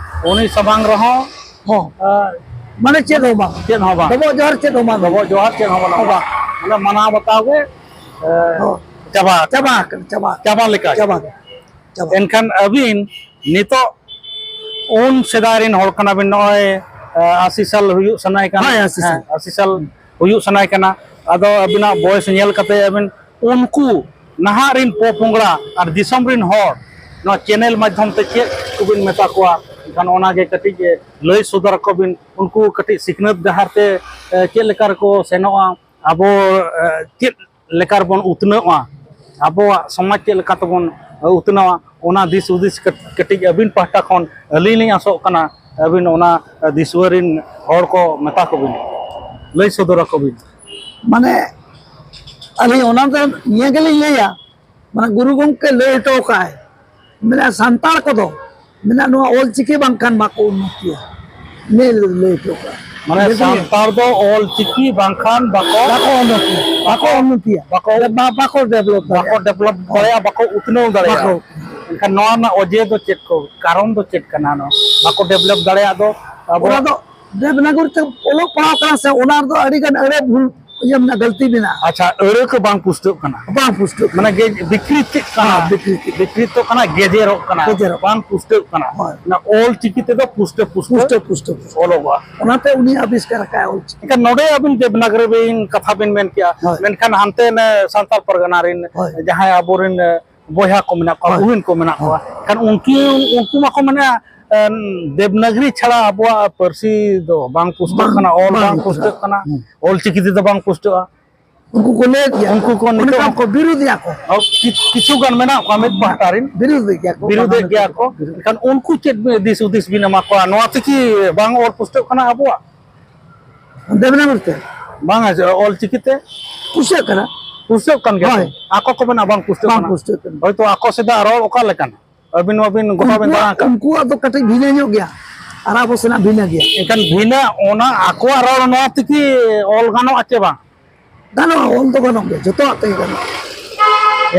ᱩᱱᱤ ᱥᱟᱢᱟᱝ ᱨᱮᱦᱚᱸ, ᱦᱚᱸ᱾ ᱟ, ᱢᱟᱱᱮ ᱪᱮᱫ ᱦᱚᱸ ᱵᱟᱝ᱾ ᱪᱮᱫ ᱦᱚᱸ ᱵᱟᱝ᱾ ᱰᱚᱵᱚᱜ ᱡᱚᱦᱟᱨ ᱪᱮᱫ ᱦᱚᱸ ᱵᱟᱝ᱾ ᱰᱚᱵᱚᱜ ᱡᱚᱦᱟᱨ ᱪᱮᱫ ᱦᱚᱸ ᱵᱟᱝ᱾ ᱦᱚᱸ ᱵᱟᱝ᱾ ᱚᱱᱟ ᱢᱟᱱᱟᱣ ᱵᱟᱛᱟᱣ ᱜᱮ, ᱮ, ᱦᱚᱸ᱾ ᱪᱟᱵᱟ ᱪᱟᱵᱟ ᱟᱠᱟᱱᱟ, ᱪᱟᱵᱟ᱾ ᱪᱟᱵᱟ ᱞᱮᱠᱟ᱾ ᱪᱟᱵᱟ ᱜᱮ᱾ ᱪᱟᱵᱟ᱾ ᱮᱱᱠᱷᱟᱱ ᱟᱹᱵᱤᱱ ᱱᱤᱛᱚᱜ ᱩᱱ ᱥᱮᱫᱟᱭ ᱨᱮᱱ ᱦᱚᱲ ᱠᱟᱱᱟ ᱵᱤᱱ, ᱱᱚᱜᱼᱚᱭ, ᱮ, ᱟᱥᱤ ᱥᱟᱞ ᱦᱩᱭᱩᱜ ᱥᱟᱱᱟᱭ ᱠᱟᱱᱟ᱾ ᱦᱳᱭ, ᱟᱥᱤ ᱥᱟᱞ᱾ ᱦᱮᱸ, ᱟᱥᱤ ᱥᱟᱞ ᱦᱩᱭᱩᱜ ᱥᱟᱱᱟᱭ ᱠᱟᱱᱟ᱾ ᱟᱫᱚ ᱟᱹᱵᱤᱱᱟᱜ ᱵᱚᱭᱮᱥ ᱧᱮᱞ ᱠᱟᱛᱮ ᱟᱹᱵᱤᱱ ᱩᱱᱠᱩ ᱱᱟᱦᱟᱜ ᱨᱮᱱ ᱯᱚᱯᱚᱝᱲᱟ ᱟᱨ ᱫᱤᱥᱚᱢ ᱨᱮᱱ ᱦᱚᱲ ᱱᱚᱣᱟ ᱪᱮᱱᱮᱞ ᱢᱟᱫᱽᱫᱷᱚᱢ ᱛᱮ ᱪᱮᱫ ᱠᱚᱵᱤᱱ ᱢᱮᱛᱟ ᱠᱚᱣᱟ? ᱮᱱᱠᱷᱟᱱ ᱚᱱᱟᱜᱮ ᱠᱟᱹᱴᱤᱡ, ᱮ, ᱞᱟᱹᱭ ᱥᱚᱫᱚᱨ ᱟᱠᱚ ᱵᱤᱱ᱾ ᱩᱱᱠᱩ ᱠᱟᱹᱴᱤᱡ ᱥᱤᱠᱷᱱᱟᱹᱛ ᱰᱟᱦᱟᱨ ᱛᱮ, ᱮ, ᱪᱮᱫ ᱞᱮᱠᱟ ᱨᱮᱠᱚ ᱥᱮᱱᱚᱜᱼᱟ? ᱟᱵᱚ, ᱮ, ᱪᱮᱫ ᱞᱮᱠᱟ ᱨᱮᱵᱚᱱ ᱩᱛᱱᱟᱹᱣᱟ, ᱟᱵᱚᱣᱟᱜ ᱥᱚᱢᱟᱡᱽ ᱪᱮᱫ ᱞᱮᱠᱟ ᱛᱮᱵᱚᱱ ᱩᱛᱱᱟᱹᱣᱟ, ᱚᱱᱟ ᱫᱤᱥ ᱦᱩᱫᱤᱥ ᱠᱟᱹᱴ-, ᱠᱟᱹᱴᱤᱡ ᱟᱹᱵᱤᱱ ᱯᱟᱦᱴᱟ ᱠᱷᱚᱱ ᱟᱹᱞᱤᱧ ᱞᱤᱧ ᱟᱥᱚᱜ ᱠᱟᱱᱟ, ᱟᱹᱵᱤᱱ ᱚᱱᱟ ᱫᱤᱥᱩᱣᱟᱹ ᱨᱤᱱ ᱦᱚᱲ ᱠᱚ ᱢᱮᱛᱟ ᱠᱚᱵᱤᱱ, ᱞᱟᱹᱭ ᱥᱚᱫᱚᱨ ᱟᱠᱚ ᱵᱤᱱ᱾ ᱢᱟᱱᱮ, ᱟᱹᱞᱤᱧ ᱚᱱᱟ ᱫᱚ ᱱᱤᱭᱟᱹ ᱜᱮᱞᱤᱧ ᱞᱟᱹᱭᱟ, ᱢᱟᱱᱮ, ᱜᱩᱨᱩ ᱜᱚᱢᱠᱮ ᱞᱟᱹᱭ ᱦᱚᱴᱚ ᱠᱟᱜᱼᱟᱭ, ᱢᱟᱱᱮ, ᱥᱟᱱᱛᱟᱲ ᱠᱚᱫᱚ ᱢᱮᱱᱟᱜ, ᱱᱚᱣᱟ ᱚᱞ ᱪᱤᱠᱤ ᱵᱟᱝᱠᱷᱟᱱ ᱵᱟᱠᱚ ᱩᱱᱱᱚᱛᱤᱭᱟ᱾ ᱱᱤᱭᱟᱹ ᱞᱟᱹᱭ ᱦᱚᱴᱚ ᱠᱟᱜᱼᱟ᱾ ᱢᱟᱱᱮ ᱞᱟᱹᱭ ᱫᱟᱹᱧ ᱥᱟᱱᱛᱟᱲ ᱫᱚ ᱚᱞ ᱪᱤᱠᱤ ᱵᱟᱝᱠᱷᱟᱱ ᱵᱟᱠᱚ ᱵᱟᱠᱚ ᱩᱱᱱᱚᱛᱤᱭᱟ, ᱵᱟᱠᱚ ᱩᱱᱱᱚᱛᱤᱭᱟ᱾ ᱵᱟᱠᱚ ᱵᱟ-, ᱵᱟᱠᱚ ᱰᱮᱵᱷᱞᱚᱯ ᱵᱟᱠᱚ ᱫᱟᱲᱮᱭᱟᱜᱼᱟ᱾ ᱰᱮᱵᱷᱞᱚᱯ ᱫᱟᱲᱮᱭᱟᱜᱼᱟ, ᱵᱟᱠᱚ ᱩᱛᱱᱟᱹᱣ ᱫᱟᱲᱮᱭᱟᱜᱼᱟ᱾ ᱵᱟᱠᱚ᱾ ᱮᱱᱠᱷᱟᱱ ᱱᱚᱣᱟ ᱨᱮᱱᱟᱜ ᱚᱡᱮ ᱫᱚ ᱪᱮᱫ ᱠᱚ, ᱠᱟᱨᱚᱱ ᱫᱚ ᱪᱮᱫ ᱠᱟᱱᱟ? ᱱᱚᱣᱟ ᱵᱟᱠᱚ ᱰᱮᱵᱷᱞᱚᱯ ᱫᱟᱲᱮᱭᱟᱜ ᱫᱚ ᱟᱵᱚ ᱚᱱᱟ ᱫᱚ ᱫᱮᱵᱽᱱᱟᱜᱚᱨᱤ ᱛᱮ ᱚᱞᱚᱜ ᱯᱟᱲᱦᱟᱣ ᱠᱟᱱᱟ ᱥᱮ, ᱚᱱᱟ ᱨᱮᱫᱚ ᱟᱹᱰᱤ ᱜᱟᱱ ᱟᱹᱲᱟᱹ ᱵᱷᱩᱞ, ᱤᱭᱟᱹ ᱢᱮᱱᱟᱜᱼᱟ, ᱜᱟᱹᱞᱛᱤ ᱢᱮᱱᱟᱜᱼᱟ᱾ ᱟᱪᱪᱷᱟ, ᱟᱹᱲᱟᱹ ᱠᱚ ᱵᱟᱝ ᱯᱩᱥᱴᱟᱹᱜ ᱠᱟᱱᱟ᱾ ᱵᱟᱝ ᱯᱩᱥᱴᱟᱹᱜ ᱠᱟᱱᱟ᱾ ᱢᱟᱱᱮ ᱜᱮ ᱵᱤᱠᱨᱤᱛᱤᱜ ᱠᱟᱱᱟ᱾ ᱦᱮᱸ, ᱵᱤᱠᱨᱤᱛᱤᱜ᱾ ᱵᱤᱠᱨᱤᱛᱚᱜ ᱠᱟᱱᱟ, ᱜᱮᱡᱮᱨᱚᱜ ᱠᱟᱱᱟ, ᱜᱮᱡᱮᱨᱚᱜ᱾ ᱵᱟᱝ ᱯᱩᱥᱴᱟᱹᱜ ᱠᱟᱱᱟ᱾ ᱦᱳᱭ᱾ ᱚᱱᱟ ᱚᱞ ᱪᱤᱠᱤ ᱛᱮᱫᱚ ᱯᱩᱥᱴᱟᱹ ᱯᱩᱥᱴᱟᱹ ᱯᱩᱥᱴᱟᱹ, ᱯᱩᱥᱴᱟᱹ, ᱯᱩᱥᱴᱟᱹ᱾ ᱚᱞᱚᱜᱚᱜᱼᱟ᱾ ᱚᱱᱟᱛᱮ ᱩᱱᱤ ᱟᱵᱤᱥᱠᱟᱨ ᱟᱠᱟᱫ ᱚᱞ ᱪᱤᱠᱤ᱾ ᱮᱱᱠᱷᱟᱱ ᱱᱚᱰᱮ ᱟᱹᱵᱤᱱ ᱫᱮᱵᱽᱱᱟᱜᱚᱨᱤ ᱵᱤᱱ ᱠᱟᱛᱷᱟ ᱵᱤᱱ ᱢᱮᱱ ᱠᱮᱜᱼᱟ, ᱦᱳᱭ᱾ ᱢᱮᱱᱠᱷᱟᱱ ᱦᱟᱱᱛᱮ ᱱᱮ ᱥᱟᱱᱛᱟᱲ ᱯᱟᱨᱜᱟᱱᱟ ᱨᱤᱱ ᱦᱳᱭ᱾ ᱡᱟᱦᱟᱸᱭ ᱟᱵᱚᱨᱮᱱ, ᱮ, ᱵᱚᱭᱦᱟ ᱠᱚ ᱢᱮᱱᱟᱜ ᱠᱚᱣᱟ, ᱦᱳᱭ᱾ ᱵᱩᱦᱤᱱ ᱠᱚ ᱢᱮᱱᱟᱜ ᱦᱳᱭ᱾ ᱠᱚᱣᱟ, ᱮᱱᱠᱷᱟᱱ ᱩᱱᱠᱤᱱ, ᱩᱱᱠᱩ ᱢᱟᱠᱚ ᱢᱮᱱᱟ, ᱮ, ᱫᱮᱵᱽᱱᱟᱜᱚᱨᱤ ᱪᱷᱟᱲᱟ ᱟᱵᱚᱣᱟᱜ ᱯᱟᱹᱨᱥᱤ ᱫᱚ ᱵᱟᱝ ᱯᱩᱥᱴᱟᱹᱜ ᱵᱟᱝ, ᱠᱟᱱᱟ, ᱚᱞ ᱵᱟᱝ ᱵᱟᱝ ᱯᱩᱥᱴᱟᱹᱜ ᱯᱩᱥᱴᱟᱹᱜᱼᱟ᱾ ᱠᱟᱱᱟ, ᱦᱩᱸ᱾ ᱚᱞ ᱪᱤᱠᱤ ᱛᱮᱫᱚ ᱵᱟᱝ ᱯᱩᱥᱴᱟᱹᱜᱼᱟ᱾ ᱩᱱᱠᱩ ᱠᱚ ᱞᱟᱹᱭᱮᱫ ᱜᱮᱭᱟ᱾ ᱩᱱᱠᱩ ᱠᱚ ᱚᱱᱮ ᱱᱤᱛᱚᱜ ᱠᱚ ᱵᱤᱨᱩᱫᱷ ᱜᱮᱭᱟ ᱠᱚ᱾ ᱦᱚᱸ, ᱠᱤ-, ᱠᱤᱪᱷᱩ ᱜᱟᱱ ᱢᱮᱱᱟᱜ ᱠᱚᱣᱟ ᱢᱤᱫ ᱯᱟᱦᱴᱟ ᱨᱮᱱ᱾ ᱵᱤᱨᱩᱫᱷ ᱜᱮᱭᱟ ᱠᱚ᱾ ᱵᱤᱨᱩᱫᱷ ᱜᱮᱭᱟ ᱠᱚ᱾ ᱵᱤᱨᱩᱫᱷ᱾ ᱮᱱᱠᱷᱟᱱ ᱩᱱᱠᱩ ᱪᱮᱫ ᱵᱤ-, ᱫᱤᱥ ᱦᱩᱫᱤᱥ ᱵᱤᱱ ᱮᱢᱟ ᱠᱚᱣᱟ? ᱱᱚᱣᱟ ᱛᱮᱠᱤ ᱵᱟᱝ ᱚᱞ ᱯᱩᱥᱴᱟᱹᱜ ᱠᱟᱱᱟ ᱟᱵᱚᱣᱟᱜ? ᱫᱮᱵᱽᱱᱟᱜᱚᱨᱤ ᱛᱮ? ᱵᱟᱝᱟ, ᱡᱮ ᱚᱞ ᱪᱤᱠᱤ ᱛᱮ? ᱯᱩᱥᱴᱟᱹᱜ ᱠᱟᱱᱟ᱾ ᱯᱩᱥᱴᱟᱹᱜ ᱠᱟᱱ ᱜᱮᱭᱟ ᱛᱚ? ᱦᱳᱭ᱾ ᱟᱠᱚ ᱠᱚ ᱢᱮᱱᱟ ᱵᱟᱝ ᱯᱩᱥᱴᱟᱹᱜ ᱵᱟᱝ ᱠᱟᱱᱟ᱾ ᱯᱩᱥᱴᱟᱹᱜ ᱠᱟᱱᱟ᱾ ᱦᱳᱭᱛᱳ ᱟᱠᱚ ᱥᱮᱫᱟᱜ ᱨᱚᱲ ᱚᱠᱟ ᱞᱮᱠᱟᱱᱟ? ᱟᱹᱵᱤᱱ ᱢᱟᱵᱤᱱ ᱜᱚᱴᱟ ᱵᱤᱱ ᱩᱱᱠᱩᱣᱟᱜ, ᱫᱟᱬᱟ ᱟᱠᱟᱫ᱾ ᱩᱱᱠᱩᱣᱟᱜ ᱫᱚ ᱠᱟᱹᱴᱤᱡ ᱵᱷᱤᱱᱟᱹ ᱧᱚᱜ ᱜᱮᱭᱟ ᱟᱨ ᱟᱵᱚ ᱥᱮᱱᱟᱜ ᱵᱷᱤᱱᱟᱹ ᱜᱮᱭᱟ᱾ ᱮᱱᱠᱷᱟᱱ ᱵᱷᱤᱱᱟᱹ ᱚᱱᱟ ᱟᱠᱚᱣᱟᱜ ᱨᱚᱲ ᱱᱚᱣᱟ ᱛᱮᱠᱤ ᱚᱞ ᱜᱟᱱᱚᱜᱼᱟ ᱪᱮ ᱵᱟᱝ? ᱜᱟᱱᱚᱜᱼᱟ, ᱚᱞ ᱫᱚ ᱜᱟᱱᱚᱜ ᱜᱮᱭᱟ, ᱡᱚᱛᱚᱣᱟᱜ ᱛᱮᱜᱮ ᱜᱟᱱᱚᱜᱼᱟ᱾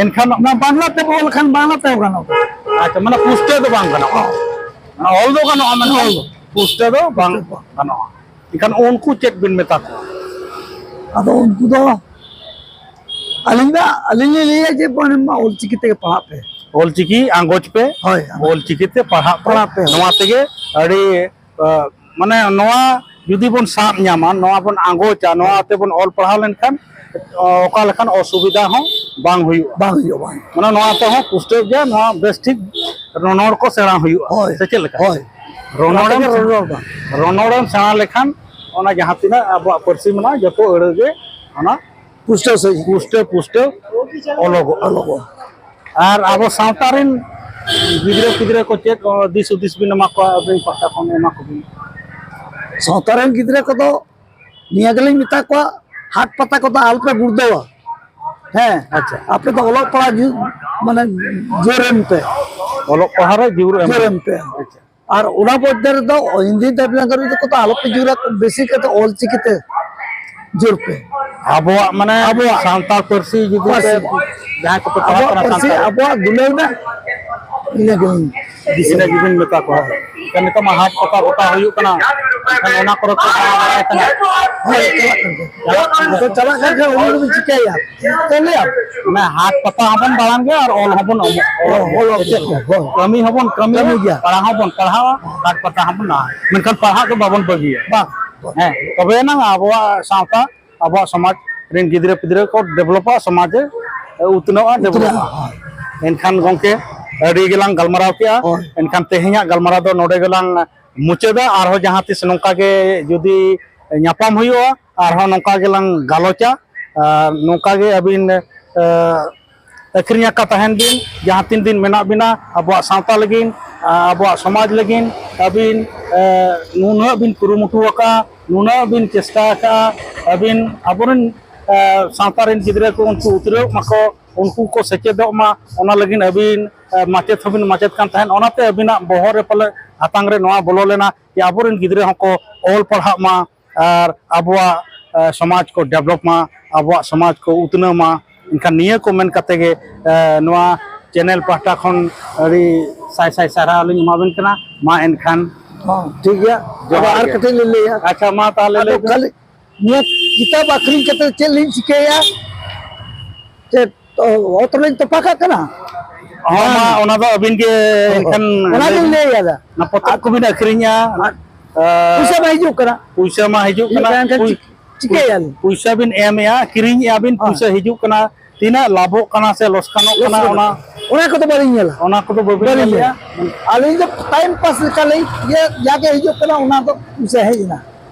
ᱮᱱᱠᱷᱟᱱ ᱚᱱᱟ ᱵᱟᱝᱞᱟ ᱛᱮ ᱚᱞ ᱠᱷᱟᱱ ᱵᱟᱝᱞᱟ ᱛᱮᱦᱚᱸ ᱜᱟᱱᱚᱜᱼᱟ᱾ ᱟᱪᱪᱷᱟ, ᱢᱟᱱᱮ ᱯᱩᱥᱴᱟᱹᱣ ᱫᱚ ᱵᱟᱝ ᱜᱟᱱᱚᱜᱼᱟ᱾ ᱦᱚᱸ᱾ ᱢᱟᱱᱮ ᱚᱞ ᱫᱚ ᱜᱟᱱᱚᱜᱼᱟ, ᱢᱮᱱᱠᱷᱟᱱ ᱚᱞ ᱫᱚ᱾ ᱯᱩᱥᱴᱟᱹᱣ ᱫᱚ ᱵᱟᱝ ᱯᱩᱥᱴᱟᱹᱣ ᱫᱚ᱾ ᱜᱟᱱᱚᱜᱼᱟ᱾ ᱮᱱᱠᱷᱟᱱ ᱩᱱᱠᱩ ᱪᱮᱫ ᱵᱤᱱ ᱢᱮᱛᱟ ᱠᱚᱣᱟ? ᱟᱫᱚ ᱩᱱᱠᱩ ᱫᱚ ᱟᱹᱞᱤᱧ ᱫᱚ, ᱟᱹᱞᱤᱧ ᱞᱤᱧ ᱞᱟᱹᱭᱟ ᱡᱮ, ᱵᱟᱝ, ᱢᱟ ᱚᱞ ᱪᱤᱠᱤ ᱛᱮᱜᱮ ᱯᱟᱲᱦᱟᱜ ᱯᱮ᱾ ᱚᱞ ᱪᱤᱠᱤ ᱟᱸᱜᱚᱪ ᱯᱮ, ᱦᱳᱭ, ᱟᱸᱜᱚᱪ᱾ ᱚᱞ ᱪᱤᱠᱤ ᱛᱮ ᱯᱟᱲᱦᱟᱜ ᱯᱮ᱾ ᱯᱟᱲᱦᱟᱜ ᱯᱮ᱾ ᱱᱚᱣᱟ ᱛᱮᱜᱮ ᱟᱹᱰᱤ, ᱟ, ᱢᱟᱱᱮ ᱱᱚᱣᱟ ᱡᱩᱫᱤ ᱵᱚᱱ ᱥᱟᱵ ᱧᱟᱢᱟ, ᱱᱚᱣᱟ ᱵᱚᱱ ᱟᱸᱜᱚᱪᱟ, ᱱᱚᱣᱟ ᱛᱮᱵᱚᱱ ᱚᱞ ᱯᱟᱲᱦᱟᱣ ᱞᱮᱱᱠᱷᱟᱱ, ᱚ-, ᱚᱠᱟ ᱞᱮᱠᱟᱱ ᱚᱥᱩᱵᱤᱫᱷᱟ ᱦᱚᱸ ᱵᱟᱝ ᱦᱩᱭᱩᱜᱼᱟ᱾ ᱵᱟᱝ ᱦᱩᱭᱩᱜᱼᱟ, ᱵᱟᱝ ᱦᱩᱭᱩᱜᱼᱟ᱾ ᱢᱟᱱᱮ ᱱᱚᱣᱟ ᱛᱮᱦᱚᱸ ᱯᱩᱥᱴᱟᱹᱣ ᱜᱮ ᱱᱚᱣᱟ ᱵᱮᱥ ᱴᱷᱤᱠ ᱨᱚᱱᱚᱲ ᱠᱚ ᱥᱮᱬᱟ ᱦᱩᱭᱩᱜᱼᱟ᱾ ᱦᱳᱭ᱾ ᱥᱮ ᱪᱮᱫ ᱞᱮᱠᱟ? ᱦᱳᱭ᱾ ᱨᱚᱱᱚᱲᱮᱢ, ᱚᱱᱟ ᱛᱮᱜᱮ ᱨᱚᱱᱚᱲ ᱫᱚ᱾ ᱨᱚᱱᱚᱲᱮᱢ ᱥᱮᱬᱟ ᱞᱮᱠᱷᱟᱱ ᱚᱱᱟ ᱡᱟᱦᱟᱸ ᱛᱤᱱᱟᱹᱜ ᱟᱵᱚᱣᱟᱜ ᱯᱟᱹᱨᱥᱤ ᱢᱮᱱᱟᱜᱼᱟ, ᱡᱚᱛᱚ ᱟᱹᱲᱟᱹ ᱜᱮ ᱚᱱᱟ ᱯᱩᱥᱴᱟᱹᱣ ᱥᱟᱺᱦᱤᱡ᱾ ᱯᱩᱥᱴᱟᱹᱣ, ᱯᱩᱥᱴᱟᱹᱣ ᱚᱞᱚᱜᱚᱜᱼᱟ᱾ ᱚᱞᱚᱜᱚᱜᱼᱟ᱾ ᱟᱨ ᱟᱵᱚ ᱥᱟᱶᱛᱟ ᱨᱮᱱ ᱜᱤᱫᱽᱨᱟᱹ ᱯᱤᱫᱽᱨᱟᱹ ᱠᱚ ᱪᱮᱫ, ᱚ, ᱫᱤᱥ ᱦᱩᱫᱤᱥ ᱵᱤᱱ ᱮᱢᱟ ᱠᱚᱣᱟ, ᱟᱹᱵᱤᱱ ᱯᱟᱦᱴᱟ ᱠᱷᱚᱱ ᱮᱢᱟ ᱠᱚᱵᱤᱱ? ᱥᱟᱶᱛᱟ ᱨᱮᱱ ᱜᱤᱫᱽᱨᱟᱹ ᱠᱚᱫᱚ ᱱᱤᱭᱟᱹ ᱜᱮᱞᱤᱧ ᱢᱮᱛᱟ ᱠᱚᱣᱟ, ᱦᱟᱴ ᱯᱟᱛᱟ ᱠᱚᱫᱚ ᱟᱞᱚᱯᱮ ᱜᱩᱲᱫᱟᱹᱣᱟ᱾ ᱦᱮᱸ, ᱟᱪᱪᱷᱟ᱾ ᱟᱯᱮ ᱫᱚ ᱚᱞᱚᱜ ᱯᱟᱲᱦᱟᱜ ᱡᱩ-, ᱢᱟᱱᱮ ᱡᱳᱨᱮᱱ ᱯᱮ᱾ ᱚᱞᱚᱜ ᱯᱟᱲᱦᱟᱣ ᱨᱮ ᱡᱳᱨ ᱮᱢ᱾ ᱡᱳᱨ ᱮᱢ ᱯᱮ᱾ ᱟᱪᱪᱷᱟ᱾ ᱟᱨ ᱚᱱᱟ ᱢᱚᱫᱽᱫᱷᱮ ᱨᱮᱫᱚ ᱦᱤᱱᱫᱤ ᱫᱮᱵᱽᱱᱟᱜᱚᱨᱤ ᱫᱚ ᱠᱚᱫᱚ ᱟᱞᱚᱯᱮ ᱡᱳᱨᱟ, ᱵᱮᱥᱤ ᱠᱟᱛᱮ ᱚᱞ ᱪᱤᱠᱤ ᱛᱮ ᱡᱳᱨ ᱯᱮ᱾ ᱟᱵᱚᱣᱟᱜ, ᱢᱟᱱᱮ, ᱟᱵᱚᱣᱟᱜ ᱥᱟᱱᱛᱟᱲ ᱯᱟᱹᱨᱥᱤ ᱡᱩᱫᱤ ᱯᱮ, ᱯᱟᱹᱨᱥᱤ᱾ ᱡᱟᱦᱟᱸᱭ ᱠᱚᱯᱮ ᱯᱟᱲᱦᱟᱜ ᱟᱵᱚᱣᱟᱜ ᱠᱟᱱᱟ ᱯᱟᱹᱨᱥᱤ, ᱥᱟᱱᱛᱟᱲ, ᱟᱵᱚᱣᱟᱜ ᱫᱩᱞᱟᱹᱲ ᱢᱮ, ᱤᱱᱟᱹ ᱜᱮᱞᱤᱧ ᱫᱤᱥᱟᱹ᱾ ᱤᱱᱟᱹ ᱜᱮᱵᱤᱱ ᱢᱮᱛᱟ ᱠᱚᱣᱟ᱾ ᱮᱱᱠᱷᱟᱱ ᱱᱤᱛᱚᱜ ᱢᱟ ᱦᱟᱴ ᱯᱟᱛᱟ ᱜᱚᱴᱟ ᱦᱩᱭᱩᱜ ᱠᱟᱱᱟ, ᱮᱱᱠᱷᱟᱱ ᱚᱱᱟ ᱠᱚᱨᱮ ᱠᱚ ᱫᱟᱬᱟ ᱵᱟᱲᱟᱭ ᱠᱟᱱᱟ᱾ ᱦᱳᱭ, ᱪᱟᱞᱟᱜ ᱠᱟᱱ ᱜᱮᱭᱟ᱾ ᱟᱫᱚ ᱪᱟᱞᱟᱜ ᱠᱟᱱ ᱠᱷᱟᱱ ᱩᱱᱤ ᱫᱚᱵᱤᱱ ᱪᱤᱠᱟᱹᱭᱟ? ᱪᱤᱠᱟᱹ ᱞᱮᱭᱟ? ᱢᱟᱱᱮ ᱦᱟᱴ ᱯᱟᱛᱟ ᱦᱚᱸᱵᱚᱱ ᱫᱟᱬᱟᱱ ᱜᱮᱭᱟ ᱟᱨ ᱚᱞ ᱦᱚᱸᱵᱚᱱ ᱚᱞᱚᱜ, ᱚᱞᱚᱜ ᱚᱞᱚᱜ ᱜᱮᱭᱟ᱾ ᱦᱳᱭ᱾ ᱠᱟᱹᱢᱤ ᱦᱚᱸᱵᱚᱱ ᱠᱟᱹᱢᱤᱭᱟ, ᱠᱟᱹᱢᱤ ᱜᱮᱭᱟ᱾ ᱯᱟᱲᱦᱟᱣ ᱦᱚᱸᱵᱚᱱ ᱯᱟᱲᱦᱟᱣᱟ, ᱦᱟᱴ ᱯᱟᱛᱟ ᱦᱚᱸᱵᱚᱱ ᱫᱟᱬᱟᱱᱟ᱾ ᱢᱮᱱᱠᱷᱟᱱ ᱯᱟᱲᱦᱟᱜ ᱫᱚ ᱵᱟᱵᱚᱱ ᱵᱟᱹᱜᱤᱭᱟ᱾ ᱵᱟᱝ᱾ ᱦᱮᱸ, ᱛᱚᱵᱮ ᱮᱱᱟᱝ ᱟᱵᱚᱣᱟᱜ ᱥᱟᱶᱛᱟ, ᱟᱵᱚᱣᱟᱜ ᱥᱚᱢᱟᱡᱽ ᱨᱮᱱ ᱜᱤᱫᱽᱨᱟᱹ ᱯᱤᱫᱽᱨᱟᱹ ᱠᱚ ᱰᱮᱵᱷᱞᱚᱯᱚᱜᱼᱟ, ᱥᱚᱢᱟᱡᱽ ᱮ ᱩᱛᱱᱟᱹᱜᱼᱟ, ᱰᱮᱵᱷᱞᱚᱯᱚᱜᱼᱟ᱾ ᱩᱛᱱᱟᱹᱜᱼᱟ, ᱦᱳᱭ᱾ ᱮᱱᱠᱷᱟᱱ ᱜᱚᱢᱠᱮ, ᱟᱹᱰᱤ ᱜᱮᱞᱟᱝ ᱜᱟᱞᱢᱟᱨᱟᱣ ᱠᱮᱜᱼᱟ᱾ ᱦᱳᱭ᱾ ᱮᱱᱠᱷᱟᱱ ᱛᱮᱦᱮᱧᱟᱜ ᱜᱟᱞᱢᱟᱨᱟᱣ ᱫᱚ ᱱᱚᱰᱮ ᱜᱮᱞᱟᱝ ᱢᱩᱪᱟᱹᱫᱟ᱾ ᱟᱨᱦᱚᱸ ᱡᱟᱦᱟᱸ ᱛᱤᱥ ᱱᱚᱝᱠᱟ ᱜᱮ ᱡᱩᱫᱤ ᱧᱟᱯᱟᱢ ᱦᱩᱭᱩᱜᱼᱟ, ᱟᱨᱦᱚᱸ ᱱᱚᱝᱠᱟ ᱜᱮᱞᱟᱝ ᱜᱟᱞᱚᱪᱟ᱾ ᱟᱨ ᱱᱚᱝᱠᱟ ᱜᱮ ᱟᱹᱵᱤᱱ, ᱮ, ᱟᱹᱠᱷᱨᱤᱧ ᱟᱠᱟ ᱛᱟᱦᱮᱱ ᱵᱤᱱ, ᱡᱟᱦᱟᱸ ᱛᱤᱱ ᱫᱤᱱ ᱢᱮᱱᱟᱜ ᱵᱤᱱᱟ ᱟᱵᱚᱣᱟᱜ ᱥᱟᱶᱛᱟ ᱞᱟᱹᱜᱤᱫ, ᱟ-, ᱟᱵᱚᱣᱟᱜ ᱥᱚᱢᱟᱡᱽ ᱞᱟᱹᱜᱤᱫ᱾ ᱟᱹᱵᱤᱱ, ᱮ, ᱱᱩᱱᱟᱹᱜ ᱵᱤᱱ ᱠᱩᱨᱩᱢᱩᱴᱩ ᱟᱠᱟᱫᱼᱟ, ᱱᱩᱱᱟᱹᱜ ᱵᱤᱱ ᱪᱮᱥᱴᱟ ᱟᱠᱟᱫᱼᱟ, ᱟᱹᱵᱤᱱ ᱟᱵᱚᱨᱮᱱ, ᱮ, ᱥᱟᱶᱛᱟ ᱨᱮᱱ ᱜᱤᱫᱽᱨᱟᱹ ᱠᱚ ᱩᱱᱠᱩ ᱩᱛᱨᱟᱹᱜ ᱢᱟᱠᱚ, ᱩᱱᱠᱩ ᱠᱚ ᱥᱮᱪᱮᱫᱚᱜ ᱢᱟ, ᱚᱱᱟ ᱞᱟᱹᱜᱤᱫ ᱟᱹᱵᱤᱱ, ᱮ, ᱢᱟᱪᱮᱫ ᱦᱚᱸᱵᱤᱱ ᱢᱟᱪᱮᱫ ᱠᱟᱱ ᱛᱟᱦᱮᱸᱫ᱾ ᱚᱱᱟᱛᱮ ᱟᱹᱵᱤᱱᱟᱜ ᱵᱚᱦᱚᱜ ᱨᱮ ᱯᱟᱞᱮ ᱦᱟᱛᱟᱝ ᱨᱮ ᱱᱚᱣᱟ ᱵᱚᱞᱚ ᱞᱮᱱᱟ ᱡᱮ ᱟᱵᱚᱨᱮᱱ ᱜᱤᱫᱽᱨᱟᱹ ᱦᱚᱸᱠᱚ ᱚᱞ ᱯᱟᱲᱦᱟᱜ ᱢᱟ, ᱟᱨ ᱟᱵᱚᱣᱟᱜ, ᱮ, ᱥᱚᱢᱟᱡᱽ ᱠᱚ ᱰᱮᱵᱷᱞᱚᱯ ᱢᱟ, ᱟᱵᱚᱣᱟᱜ ᱥᱚᱢᱟᱡᱽ ᱠᱚ ᱩᱛᱱᱟᱹᱣ ᱢᱟ᱾ ᱮᱱᱠᱷᱟᱱ ᱱᱤᱭᱟᱹ ᱠᱚ ᱢᱮᱱ ᱠᱟᱛᱮ ᱜᱮ, ᱮ, ᱱᱚᱣᱟ ᱪᱮᱱᱮᱞ ᱯᱟᱦᱴᱟ ᱠᱷᱚᱱ ᱟᱹᱰᱤ ᱥᱟᱭ ᱥᱟᱭ ᱥᱟᱨᱦᱟᱣ ᱞᱤᱧ ᱮᱢᱟᱵᱮᱱ ᱠᱟᱱᱟ᱾ ᱢᱟ ᱮᱱᱠᱷᱟᱱ ᱦᱚᱸ, ᱴᱷᱤᱠ ᱜᱮᱭᱟ᱾ ᱡᱚᱦᱟᱨ ᱟᱫᱚ ᱟᱨ ᱜᱮ᱾ ᱠᱟᱹᱴᱤᱡ ᱞᱤᱧ ᱞᱟᱹᱭᱟ᱾ ᱟᱪᱪᱷᱟ, ᱢᱟ ᱛᱟᱦᱞᱮ ᱟᱫᱚ ᱞᱟᱹᱭ ᱵᱮᱱ᱾ ᱠᱷᱟᱹᱞᱤ ᱱᱤᱭᱟᱹ ᱠᱤᱛᱟᱹᱵ ᱟᱹᱠᱷᱨᱤᱧ ᱠᱟᱛᱮ ᱪᱮᱫ ᱞᱤᱧ ᱪᱤᱠᱟᱹᱭᱟ? ᱪᱮᱫ, ᱚ, ᱚᱛ ᱨᱮᱞᱤᱧ ᱛᱚᱯᱟ ᱠᱟᱜ ᱠᱟᱱᱟ? ᱦᱚᱸ, ᱢᱟ, ᱵᱟᱝ᱾ ᱚᱱᱟ ᱫᱚ ᱟᱹᱵᱤᱱ ᱜᱮ ᱮᱱᱠᱷᱟᱱ ᱚᱱᱟ ᱞᱟᱹᱭ ᱜᱤᱧ ᱵᱤᱱ᱾ ᱞᱟᱹᱭ ᱮᱫᱟ᱾ ᱚᱱᱟ ᱯᱚᱛᱚᱵ ᱠᱚᱵᱤᱱ ᱟᱹᱠᱷᱨᱤᱧᱟ, ᱟᱨ ᱟᱨ ᱯᱩᱭᱥᱟᱹ ᱢᱟ ᱦᱤᱡᱩᱜ ᱠᱟᱱᱟ᱾ ᱯᱩᱭᱥᱟᱹ ᱢᱟ ᱦᱤᱡᱩᱜ ᱦᱤᱡᱩᱜ ᱠᱟᱱᱟ᱾ ᱠᱟᱱ ᱠᱷᱟᱱ ᱯᱩᱭ-, ᱪᱤᱠ-, ᱪᱤᱠᱟᱹᱭᱟᱞᱤᱧ? ᱯᱩᱭᱥᱟᱹ ᱵᱤᱱ ᱮᱢᱮᱜᱼᱟ, ᱠᱤᱨᱤᱧᱮᱜᱼᱟ ᱵᱤᱱ, ᱦᱮᱸ᱾ ᱯᱩᱭᱥᱟᱹ ᱦᱤᱡᱩᱜ ᱠᱟᱱᱟ᱾ ᱛᱤᱱᱟᱹᱜ ᱞᱟᱵᱷᱚᱜ ᱠᱟᱱᱟ ᱥᱮ ᱞᱚᱥᱠᱟᱱᱚᱜ ᱠᱟᱱᱟ, ᱞᱚᱥᱠᱟᱱᱚᱜ ᱚᱱᱟ, ᱠᱟᱱᱟ᱾ ᱚᱱᱟ ᱠᱚᱫᱚ ᱵᱟᱹᱵᱤᱱ ᱵᱟᱹᱞᱤᱧ ᱧᱮᱞᱮᱜᱼᱟ᱾ ᱧᱮᱞᱟ᱾ ᱟᱹᱞᱤᱧ ᱫᱚ ᱴᱟᱭᱤᱢ ᱯᱟᱥ ᱞᱮᱠᱟᱞᱤᱧ, ᱤᱭᱟᱹ, ᱡᱟᱜᱮ ᱦᱤᱡᱩᱜ ᱠᱟᱱᱟ, ᱚᱱᱟ ᱫᱚ ᱯᱩᱭᱥᱟᱹ ᱦᱮᱡ ᱮᱱᱟ᱾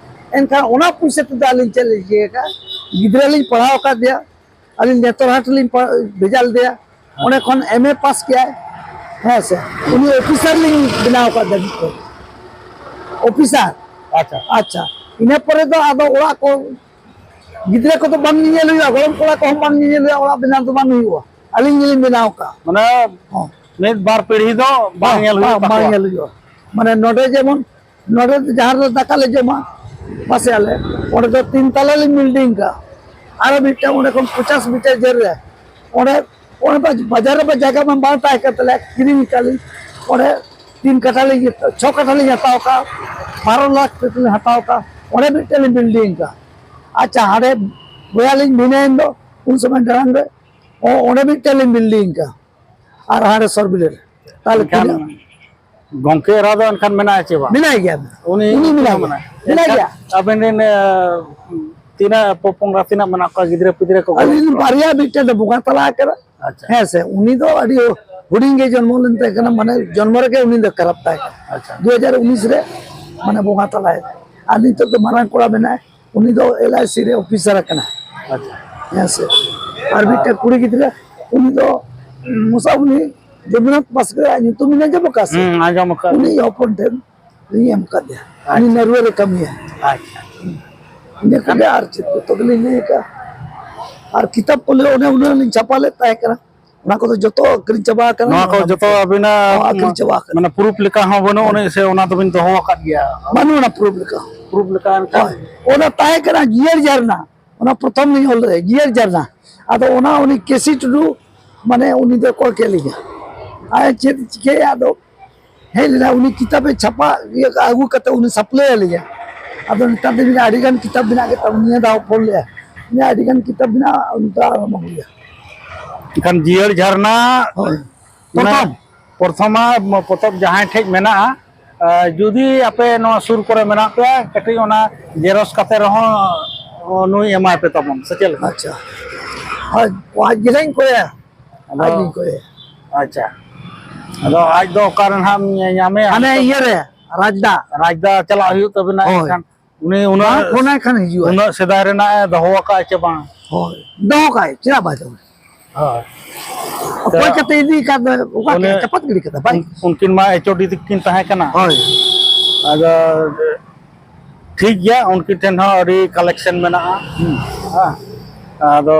ᱮᱱᱠᱷᱟᱱ ᱚᱱᱟ ᱯᱩᱭᱥᱟᱹ ᱛᱮᱫᱚ ᱟᱹᱞᱤᱧ ᱪᱮᱫ ᱞᱤᱧ ᱪᱤᱠᱟᱹ ᱟᱠᱟᱫᱼᱟ? ᱜᱤᱫᱽᱨᱟᱹ ᱞᱤᱧ ᱯᱟᱲᱦᱟᱣ ᱟᱠᱟᱫᱮᱭᱟ, ᱟᱹᱞᱤᱧ ᱱᱮᱛᱚᱨ ᱦᱟᱴ ᱞᱤᱧ ᱯᱟ-, ᱵᱷᱮᱡᱟ ᱞᱮᱫᱮᱭᱟ, ᱚᱸᱰᱮ ᱠᱷᱚᱱ ᱮᱢ ᱮ ᱯᱟᱥ ᱠᱮᱜᱼᱟᱭ᱾ ᱦᱮᱸ ᱥᱮ, ᱩᱱᱤ ᱚᱯᱷᱤᱥᱟᱨ ᱞᱤᱧ ᱵᱮᱱᱟᱣ ᱟᱠᱟᱫᱮᱭᱟ ᱱᱤᱛᱚᱜ᱾ ᱚᱯᱷᱤᱥᱟᱨ᱾ ᱟᱪᱪᱷᱟ᱾ ᱟᱪᱪᱷᱟ, ᱤᱱᱟᱹ ᱯᱚᱨᱮ ᱫᱚ ᱟᱫᱚ ᱚᱲᱟᱜ ᱠᱚ, ᱜᱤᱫᱽᱨᱟᱹ ᱠᱚᱫᱚ ᱵᱟᱝ ᱧᱮᱧᱮᱞ ᱦᱩᱭᱩᱜᱼᱟ, ᱜᱚᱲᱚᱢ ᱠᱚᱲᱟ ᱠᱚᱦᱚᱸ ᱵᱟᱝ ᱧᱮᱧᱮᱞ ᱦᱩᱭᱩᱜᱼᱟ, ᱚᱲᱟᱜ ᱵᱮᱱᱟᱣ ᱫᱚ ᱵᱟᱝ ᱦᱩᱭᱩᱜᱼᱟ, ᱟᱹᱞᱤᱧ ᱜᱮᱞᱤᱧ ᱵᱮᱱᱟᱣ ᱟᱠᱟᱫᱼᱟ᱾ ᱢᱟᱱᱮ ᱦᱚᱸ᱾ ᱢᱤᱫ ᱵᱟᱨ ᱯᱤᱲᱦᱤ ᱫᱚ ᱵᱟᱝ ᱧᱮᱞ ᱦᱩᱭᱩᱜ ᱵᱟᱝ ᱛᱟᱠᱚᱣᱟ᱾ ᱧᱮᱞ ᱦᱩᱭᱩᱜᱼᱟ᱾ ᱢᱟᱱᱮ ᱱᱚᱰᱮ ᱡᱮᱢᱚᱱ, ᱱᱚᱰᱮ ᱡᱟᱦᱟᱸ ᱨᱮ ᱫᱟᱠᱟ ᱞᱮ ᱡᱚᱢᱟ, ᱯᱟᱥᱮ ᱟᱞᱮ, ᱚᱸᱰᱮ ᱫᱚ ᱛᱤᱱ ᱛᱟᱞᱟ ᱞᱤᱧ building ᱠᱟᱜᱼᱟ᱾ ᱟᱨᱚ ᱢᱤᱫᱴᱟᱝ ᱚᱸᱰᱮ ᱠᱷᱚᱱ ᱯᱚᱧᱪᱟᱥ ᱢᱤᱴᱟᱨ ᱡᱷᱟᱹᱞ ᱨᱮ, ᱚᱸᱰᱮ, ᱚᱸᱰᱮ ᱢᱟ ᱵᱟᱡᱟᱨ ᱨᱮ ᱢᱟ ᱡᱟᱭᱜᱟ ᱢᱟ ᱵᱟᱝ ᱛᱟᱦᱮᱸ ᱠᱟᱱ ᱛᱟᱞᱮᱭᱟ, ᱠᱤᱨᱤᱧ ᱠᱟᱜᱼᱟ ᱞᱤᱧ᱾ ᱚᱸᱰᱮ ᱛᱤᱱ ᱠᱟᱴᱷᱟ ᱞᱤᱧ, ᱪᱷᱚ ᱠᱟᱴᱷᱟ ᱞᱤᱧ ᱦᱟᱛᱟᱣ ᱠᱟᱜᱼᱟ, ᱵᱟᱨᱚ ᱞᱟᱠᱷ ᱴᱟᱠᱟ ᱞᱤᱧ ᱦᱟᱛᱟᱣ ᱠᱟᱜᱼᱟ, ᱚᱸᱰᱮ ᱢᱤᱫᱴᱟᱝ ᱞᱤᱧ building ᱠᱟᱜᱼᱟ᱾ ᱟᱪᱪᱷᱟ, ᱦᱟᱸᱰᱮ ᱵᱚᱭᱦᱟ ᱞᱤᱧ ᱵᱷᱤᱱᱟᱹᱭᱮᱱ ᱫᱚ, ᱩᱱ ᱥᱚᱢᱚᱭ ᱰᱟᱲᱟᱝ ᱨᱮ, ᱚ-, ᱚᱸᱰᱮ ᱢᱤᱫᱴᱟᱝ ᱞᱤᱧ building ᱠᱟᱜᱼᱟ᱾ ᱟᱨ ᱦᱟᱸᱰᱮ ᱥᱚᱨᱵᱤᱞᱮ ᱨᱮ᱾ ᱛᱟᱦᱞᱮ ᱮᱱᱠᱷᱟᱱ ᱛᱤᱱᱟᱹᱜ? ᱜᱚᱝᱠᱮ ᱮᱨᱟ ᱫᱚ ᱮᱱᱠᱷᱟᱱ ᱢᱮᱱᱟᱭᱟ ᱪᱮ ᱵᱟᱝ? ᱢᱮᱱᱟᱭ ᱜᱮᱭᱟ᱾ ᱩᱱᱤ ᱩᱱᱤ ᱢᱮᱱᱟᱭ ᱜᱮᱭᱟ᱾ ᱢᱮᱱᱟᱭ ᱮᱱᱠᱷᱟᱱ ᱜᱮᱭᱟ᱾ ᱟᱵᱮᱱ ᱨᱮᱱ, ᱮ, ᱛᱤᱱᱟᱹᱜ ᱯᱚ-, ᱯᱚᱝᱲᱟ ᱛᱤᱱᱟᱹᱜ ᱢᱮᱱᱟᱜ ᱠᱚᱣᱟ, ᱜᱤᱫᱽᱨᱟᱹ ᱯᱤᱫᱽᱨᱟᱹ ᱠᱚ? ᱟᱹᱞᱤᱧ ᱨᱮᱱ ᱵᱟᱨᱭᱟ, ᱢᱤᱫᱴᱮᱱ ᱫᱚ ᱵᱚᱸᱜᱟ ᱛᱟᱞᱟ ᱟᱠᱟᱱᱟ᱾ ᱟᱪᱪᱷᱟ᱾ ᱦᱮᱸ ᱥᱮ, ᱩᱱᱤ ᱫᱚ ᱟᱹᱰᱤ ᱦᱩᱰᱤᱧ ᱜᱮ ᱡᱚᱱᱢᱚ ᱞᱮᱱ ᱛᱟᱦᱮᱸ ᱠᱟᱱᱟ, ᱢᱟᱱᱮ ᱡᱚᱱᱢᱚ ᱨᱮᱜᱮ ᱩᱱᱤ ᱫᱚ ᱠᱷᱟᱨᱟᱯ ᱛᱟᱦᱮᱸ ᱠᱟᱱᱟ᱾ ᱟᱪᱪᱷᱟ᱾ ᱫᱩ ᱦᱟᱡᱟᱨ ᱩᱱᱤᱥ ᱨᱮ, ᱢᱟᱱᱮ ᱵᱚᱸᱜᱟ ᱛᱟᱞᱟᱭᱮᱱᱟ᱾ ᱟᱨ ᱱᱤᱛᱚᱜ ᱫᱚ ᱢᱟᱨᱟᱝ ᱠᱚᱲᱟ ᱢᱮᱱᱟᱭ, ᱩᱱᱤ ᱫᱚ ᱮᱞ ᱟᱭ ᱥᱤ ᱨᱮ ᱚᱯᱷᱤᱥᱟᱨ ᱟᱠᱟᱱᱟ᱾ ᱟᱪᱪᱷᱟ᱾ ᱦᱮᱸ ᱥᱮ, ᱟᱨ ᱢᱤᱫᱴᱮᱱ ᱠᱩᱲᱤ ᱜᱤᱫᱽᱨᱟᱹ, ᱩᱱᱤ ᱫᱚ, ᱩᱸ, ᱢᱚᱥᱟ ᱩᱱᱤ ᱡᱚᱫᱩᱱᱟᱛᱷ ᱵᱟᱥᱠᱮ ᱟᱜ ᱧᱩᱛᱩᱢ ᱵᱤᱱ ᱟᱸᱡᱚᱢ ᱟᱠᱟᱫ ᱥᱮ? ᱦᱩᱸ, ᱟᱸᱡᱚᱢ ᱟᱠᱟᱫ᱾ ᱩᱱᱤ ᱦᱚᱯᱚᱱ ᱴᱷᱮᱱ ᱞᱤᱧ ᱮᱢ ᱠᱟᱫᱮᱭᱟ᱾ ᱩᱱᱤ ᱟᱪᱪᱷᱟ᱾ ᱱᱟᱹᱨᱩᱣᱟᱹ ᱨᱮ ᱠᱟᱹᱢᱤᱭᱟ᱾ ᱟᱪᱪᱷᱟ᱾ ᱤᱱᱟᱹ ᱠᱚᱜᱮ ᱟᱨ ᱪᱮᱫ ᱠᱚ ᱛᱚᱵᱮ ᱞᱤᱧ ᱞᱟᱹᱭ ᱟᱠᱟᱫᱼᱟ᱾ ᱟᱨ ᱠᱤᱛᱟᱹᱵ ᱠᱚ ᱞᱟᱹᱭ, ᱚᱱᱮ ᱩᱱᱟᱹᱜ ᱞᱤᱧ ᱪᱷᱟᱯᱟ ᱞᱮᱫ ᱛᱟᱦᱮᱸ ᱠᱟᱱᱟ, ᱚᱱᱟ ᱠᱚᱫᱚ ᱡᱚᱛᱚ ᱟᱹᱠᱷᱨᱤᱧ ᱪᱟᱵᱟ ᱟᱠᱟᱱᱟ᱾ ᱱᱚᱣᱟ ᱠᱚ ᱡᱚᱛᱚ ᱟᱹᱵᱤᱱᱟᱜ ᱦᱚᱸ ᱟᱹᱠᱷᱨᱤᱧ ᱪᱟᱵᱟ ᱟᱠᱟᱱᱟ᱾ ᱢᱟᱱᱮ ᱯᱨᱩᱯᱷ ᱞᱮᱠᱟ ᱦᱚᱸ ᱵᱟᱹᱱᱩᱜ ᱟᱹᱱᱤᱡ ᱥᱮ ᱚᱱᱟ ᱫᱚᱵᱤᱱ ᱫᱚᱦᱚ ᱟᱠᱟᱫ ᱜᱮᱭᱟ? ᱵᱟᱹᱱᱩᱜ ᱟᱱᱟ ᱯᱨᱩᱯᱷ ᱞᱮᱠᱟ᱾ ᱯᱨᱩᱯᱷ ᱞᱮᱠᱟ ᱮᱱᱠᱷᱟᱱ? ᱦᱳᱭ, ᱚᱱᱟ ᱛᱟᱦᱮᱸ ᱠᱟᱱᱟ ᱡᱤᱭᱟᱹᱲ ᱡᱷᱟᱨᱱᱟ, ᱚᱱᱟ ᱯᱨᱚᱛᱷᱚᱢ ᱞᱤᱧ ᱚᱞ ᱞᱮᱫᱟ, ᱡᱤᱭᱟᱹᱲ ᱡᱷᱟᱨᱱᱟ᱾ ᱟᱫᱚ ᱚᱱᱟ ᱩᱱᱤ ᱠᱮ ᱥᱤ ᱴᱩᱰᱩ, ᱢᱟᱱᱮ ᱩᱱᱤ ᱫᱚ ᱠᱚᱭ ᱠᱮᱫ ᱞᱤᱧᱟ, ᱟᱨ ᱪᱮᱫ ᱪᱤᱠᱟᱹᱭᱟ ᱟᱫᱚ, ᱦᱮᱡ ᱞᱮᱱᱟ, ᱩᱱᱤ ᱠᱤᱛᱟᱹᱵᱮ ᱪᱷᱟᱯᱟ ᱤᱭᱟᱹ ᱠᱟᱜᱼᱟ, ᱟᱹᱜᱩ ᱠᱟᱛᱮ ᱩᱱᱤ ᱥᱟᱯᱞᱟᱭ ᱟᱞᱤᱧᱟ᱾ ᱟᱫᱚ ᱱᱮᱛᱟᱨ ᱫᱚ ᱟᱹᱰᱤ ᱜᱟᱱ ᱠᱤᱛᱟᱹᱵ ᱢᱮᱱᱟᱜ ᱜᱮ ᱛᱟᱵᱚᱱᱟ, ᱱᱤᱭᱟᱹ ᱫᱷᱟᱣ ᱯᱷᱳᱱ ᱞᱮᱜᱼᱟ, ᱤᱧᱟᱹᱜ ᱟᱹᱰᱤ ᱜᱟᱱ ᱠᱤᱛᱟᱹᱵ ᱢᱮᱱᱟᱜᱼᱟ, ᱩᱱᱤ ᱫᱚ ᱟᱨ ᱵᱟᱝ ᱦᱩᱭᱩᱜᱼᱟ᱾ ᱮᱱᱠᱷᱟᱱ ᱡᱤᱭᱟᱹᱲ ᱡᱷᱟᱨᱱᱟ ᱦᱳᱭ᱾ ᱢᱟᱱᱮ ᱯᱨᱚᱛᱷᱚᱢ᱾ ᱯᱨᱚᱛᱷᱚᱢᱟ ᱯᱚᱛᱚᱵ ᱡᱟᱦᱟᱸᱭ ᱴᱷᱮᱡ ᱢᱮᱱᱟᱜᱼᱟ, ᱟᱨ ᱡᱩᱫᱤ ᱟᱯᱮ ᱱᱚᱣᱟ ᱥᱩᱨ ᱠᱚᱨᱮ ᱢᱮᱱᱟᱜ ᱯᱮᱭᱟ, ᱠᱟᱹᱴᱤᱡ ᱚᱱᱟ ᱡᱮᱨᱚᱠᱥ ᱠᱟᱛᱮ ᱨᱮᱦᱚᱸ ᱱᱩᱭ ᱮᱢᱟᱭ ᱯᱮ ᱛᱟᱵᱚᱱ, ᱥᱮ ᱪᱮᱫ ᱞᱮᱠᱟ? ᱟᱪᱪᱷᱟ, ᱦᱳᱭ, ᱟᱡ ᱜᱮᱞᱤᱧ ᱠᱚᱭᱟ, ᱟᱡ ᱟᱫᱚ, ᱞᱤᱧ ᱠᱚᱭᱟ᱾ ᱟᱪᱪᱷᱟ, ᱟᱫᱚ ᱟᱡ ᱫᱚ ᱚᱠᱟ ᱨᱮ ᱱᱟᱦᱟᱜ ᱮᱢ ᱧᱟᱢᱮᱭᱟ? ᱦᱟᱱᱮ ᱤᱭᱟᱹ ᱨᱮ, ᱨᱟᱡᱽᱫᱟ᱾ ᱨᱟᱡᱽᱫᱟ ᱪᱟᱞᱟᱜ ᱦᱩᱭᱩᱜ ᱛᱟᱵᱤᱱᱟ᱾ ᱦᱳᱭ᱾ ᱮᱱᱠᱷᱟᱱ ᱩᱱᱤ ᱩᱱᱟᱹᱜ, ᱵᱟᱝ ᱯᱷᱳᱱ ᱟᱭ ᱠᱷᱟᱱ ᱦᱤᱡᱩᱜᱼᱟ᱾ ᱩᱱᱟᱹᱜ ᱥᱮᱫᱟᱭ ᱨᱮᱱᱟᱜ ᱮ ᱫᱚᱦᱚ ᱟᱠᱟᱫᱼᱟ ᱪᱮ ᱵᱟᱝ? ᱦᱳᱭ, ᱫᱚᱦᱚ ᱠᱟᱜᱼᱟᱭ, ᱪᱮᱫᱟᱜ ᱵᱟᱭ ᱫᱚᱦᱚᱭᱟ? ᱦᱳᱭ᱾ ᱚᱠᱚᱭ ᱛᱚ ᱠᱟᱛᱮ ᱤᱫᱤ ᱠᱟᱫ ᱫᱚ, ᱚᱠᱟ ᱩᱱᱤ ᱠᱮ-, ᱪᱟᱯᱟᱫ ᱜᱤᱰᱤ ᱠᱟᱫᱟ, ᱵᱟᱭ ᱩᱱ-, ᱩᱱᱠᱤᱱ ᱢᱟ ᱮᱪ ᱳ ᱰᱤ ᱛᱟᱹᱠᱤᱱ ᱛᱟᱦᱮᱸ ᱠᱟᱱᱟ᱾ ᱦᱳᱭ᱾ ᱟᱫᱚ ᱴᱷᱤᱠ ᱜᱮᱭᱟ, ᱩᱱᱠᱤᱱ ᱴᱷᱮᱱ ᱦᱚᱸ ᱟᱹᱰᱤ ᱠᱟᱞᱮᱠᱥᱚᱱ ᱢᱮᱱᱟᱜᱼᱟ᱾ ᱦᱩᱸ᱾ ᱦᱮᱸ᱾ ᱟᱫᱚ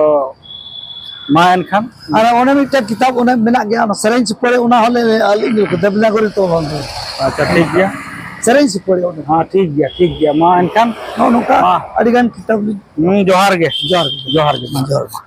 ᱢᱟ ᱮᱱᱠᱷᱟᱱ᱾ ᱟᱨ ᱚᱱᱮ ᱢᱤᱫᱴᱟᱝ ᱠᱤᱛᱟᱹᱵ ᱚᱱᱮ ᱢᱮᱱᱟᱜ ᱜᱮᱭᱟ, ᱚᱱᱟ ᱥᱮᱨᱮᱧ ᱥᱤᱯᱟᱹᱲᱤ, ᱚᱱᱟ ᱦᱚᱸᱞᱮ ᱟᱹᱞᱤᱧ ᱫᱮᱵᱽᱱᱟᱜᱚᱨᱤ ᱛᱚᱞ ᱚᱞ ᱫᱚ᱾ ᱟᱪᱪᱷᱟ, ᱴᱷᱤᱠ ᱜᱮᱭᱟ᱾ ᱥᱮᱨᱮᱧ ᱥᱤᱯᱟᱹᱲᱤ ᱚᱸᱰᱮ᱾ ᱦᱮᱸ, ᱴᱷᱤᱠ ᱜᱮᱭᱟ, ᱴᱷᱤᱠ ᱜᱮᱭᱟ᱾ ᱢᱟ ᱮᱱᱠᱷᱟᱱ᱾ ᱱᱚᱜᱼᱚ ᱱᱚᱝᱠᱟ ᱢᱟ᱾ ᱟᱹᱰᱤᱜᱟᱱ ᱠᱤᱛᱟᱹᱵ ᱞᱤᱧ ᱦᱩᱸ, ᱡᱚᱦᱟᱨ ᱜᱮ᱾ ᱡᱚᱦᱟᱨ ᱜᱮ᱾ ᱡᱚᱦᱟᱨ ᱜᱮ᱾ ᱡᱚᱦᱟᱨ ᱜᱮ᱾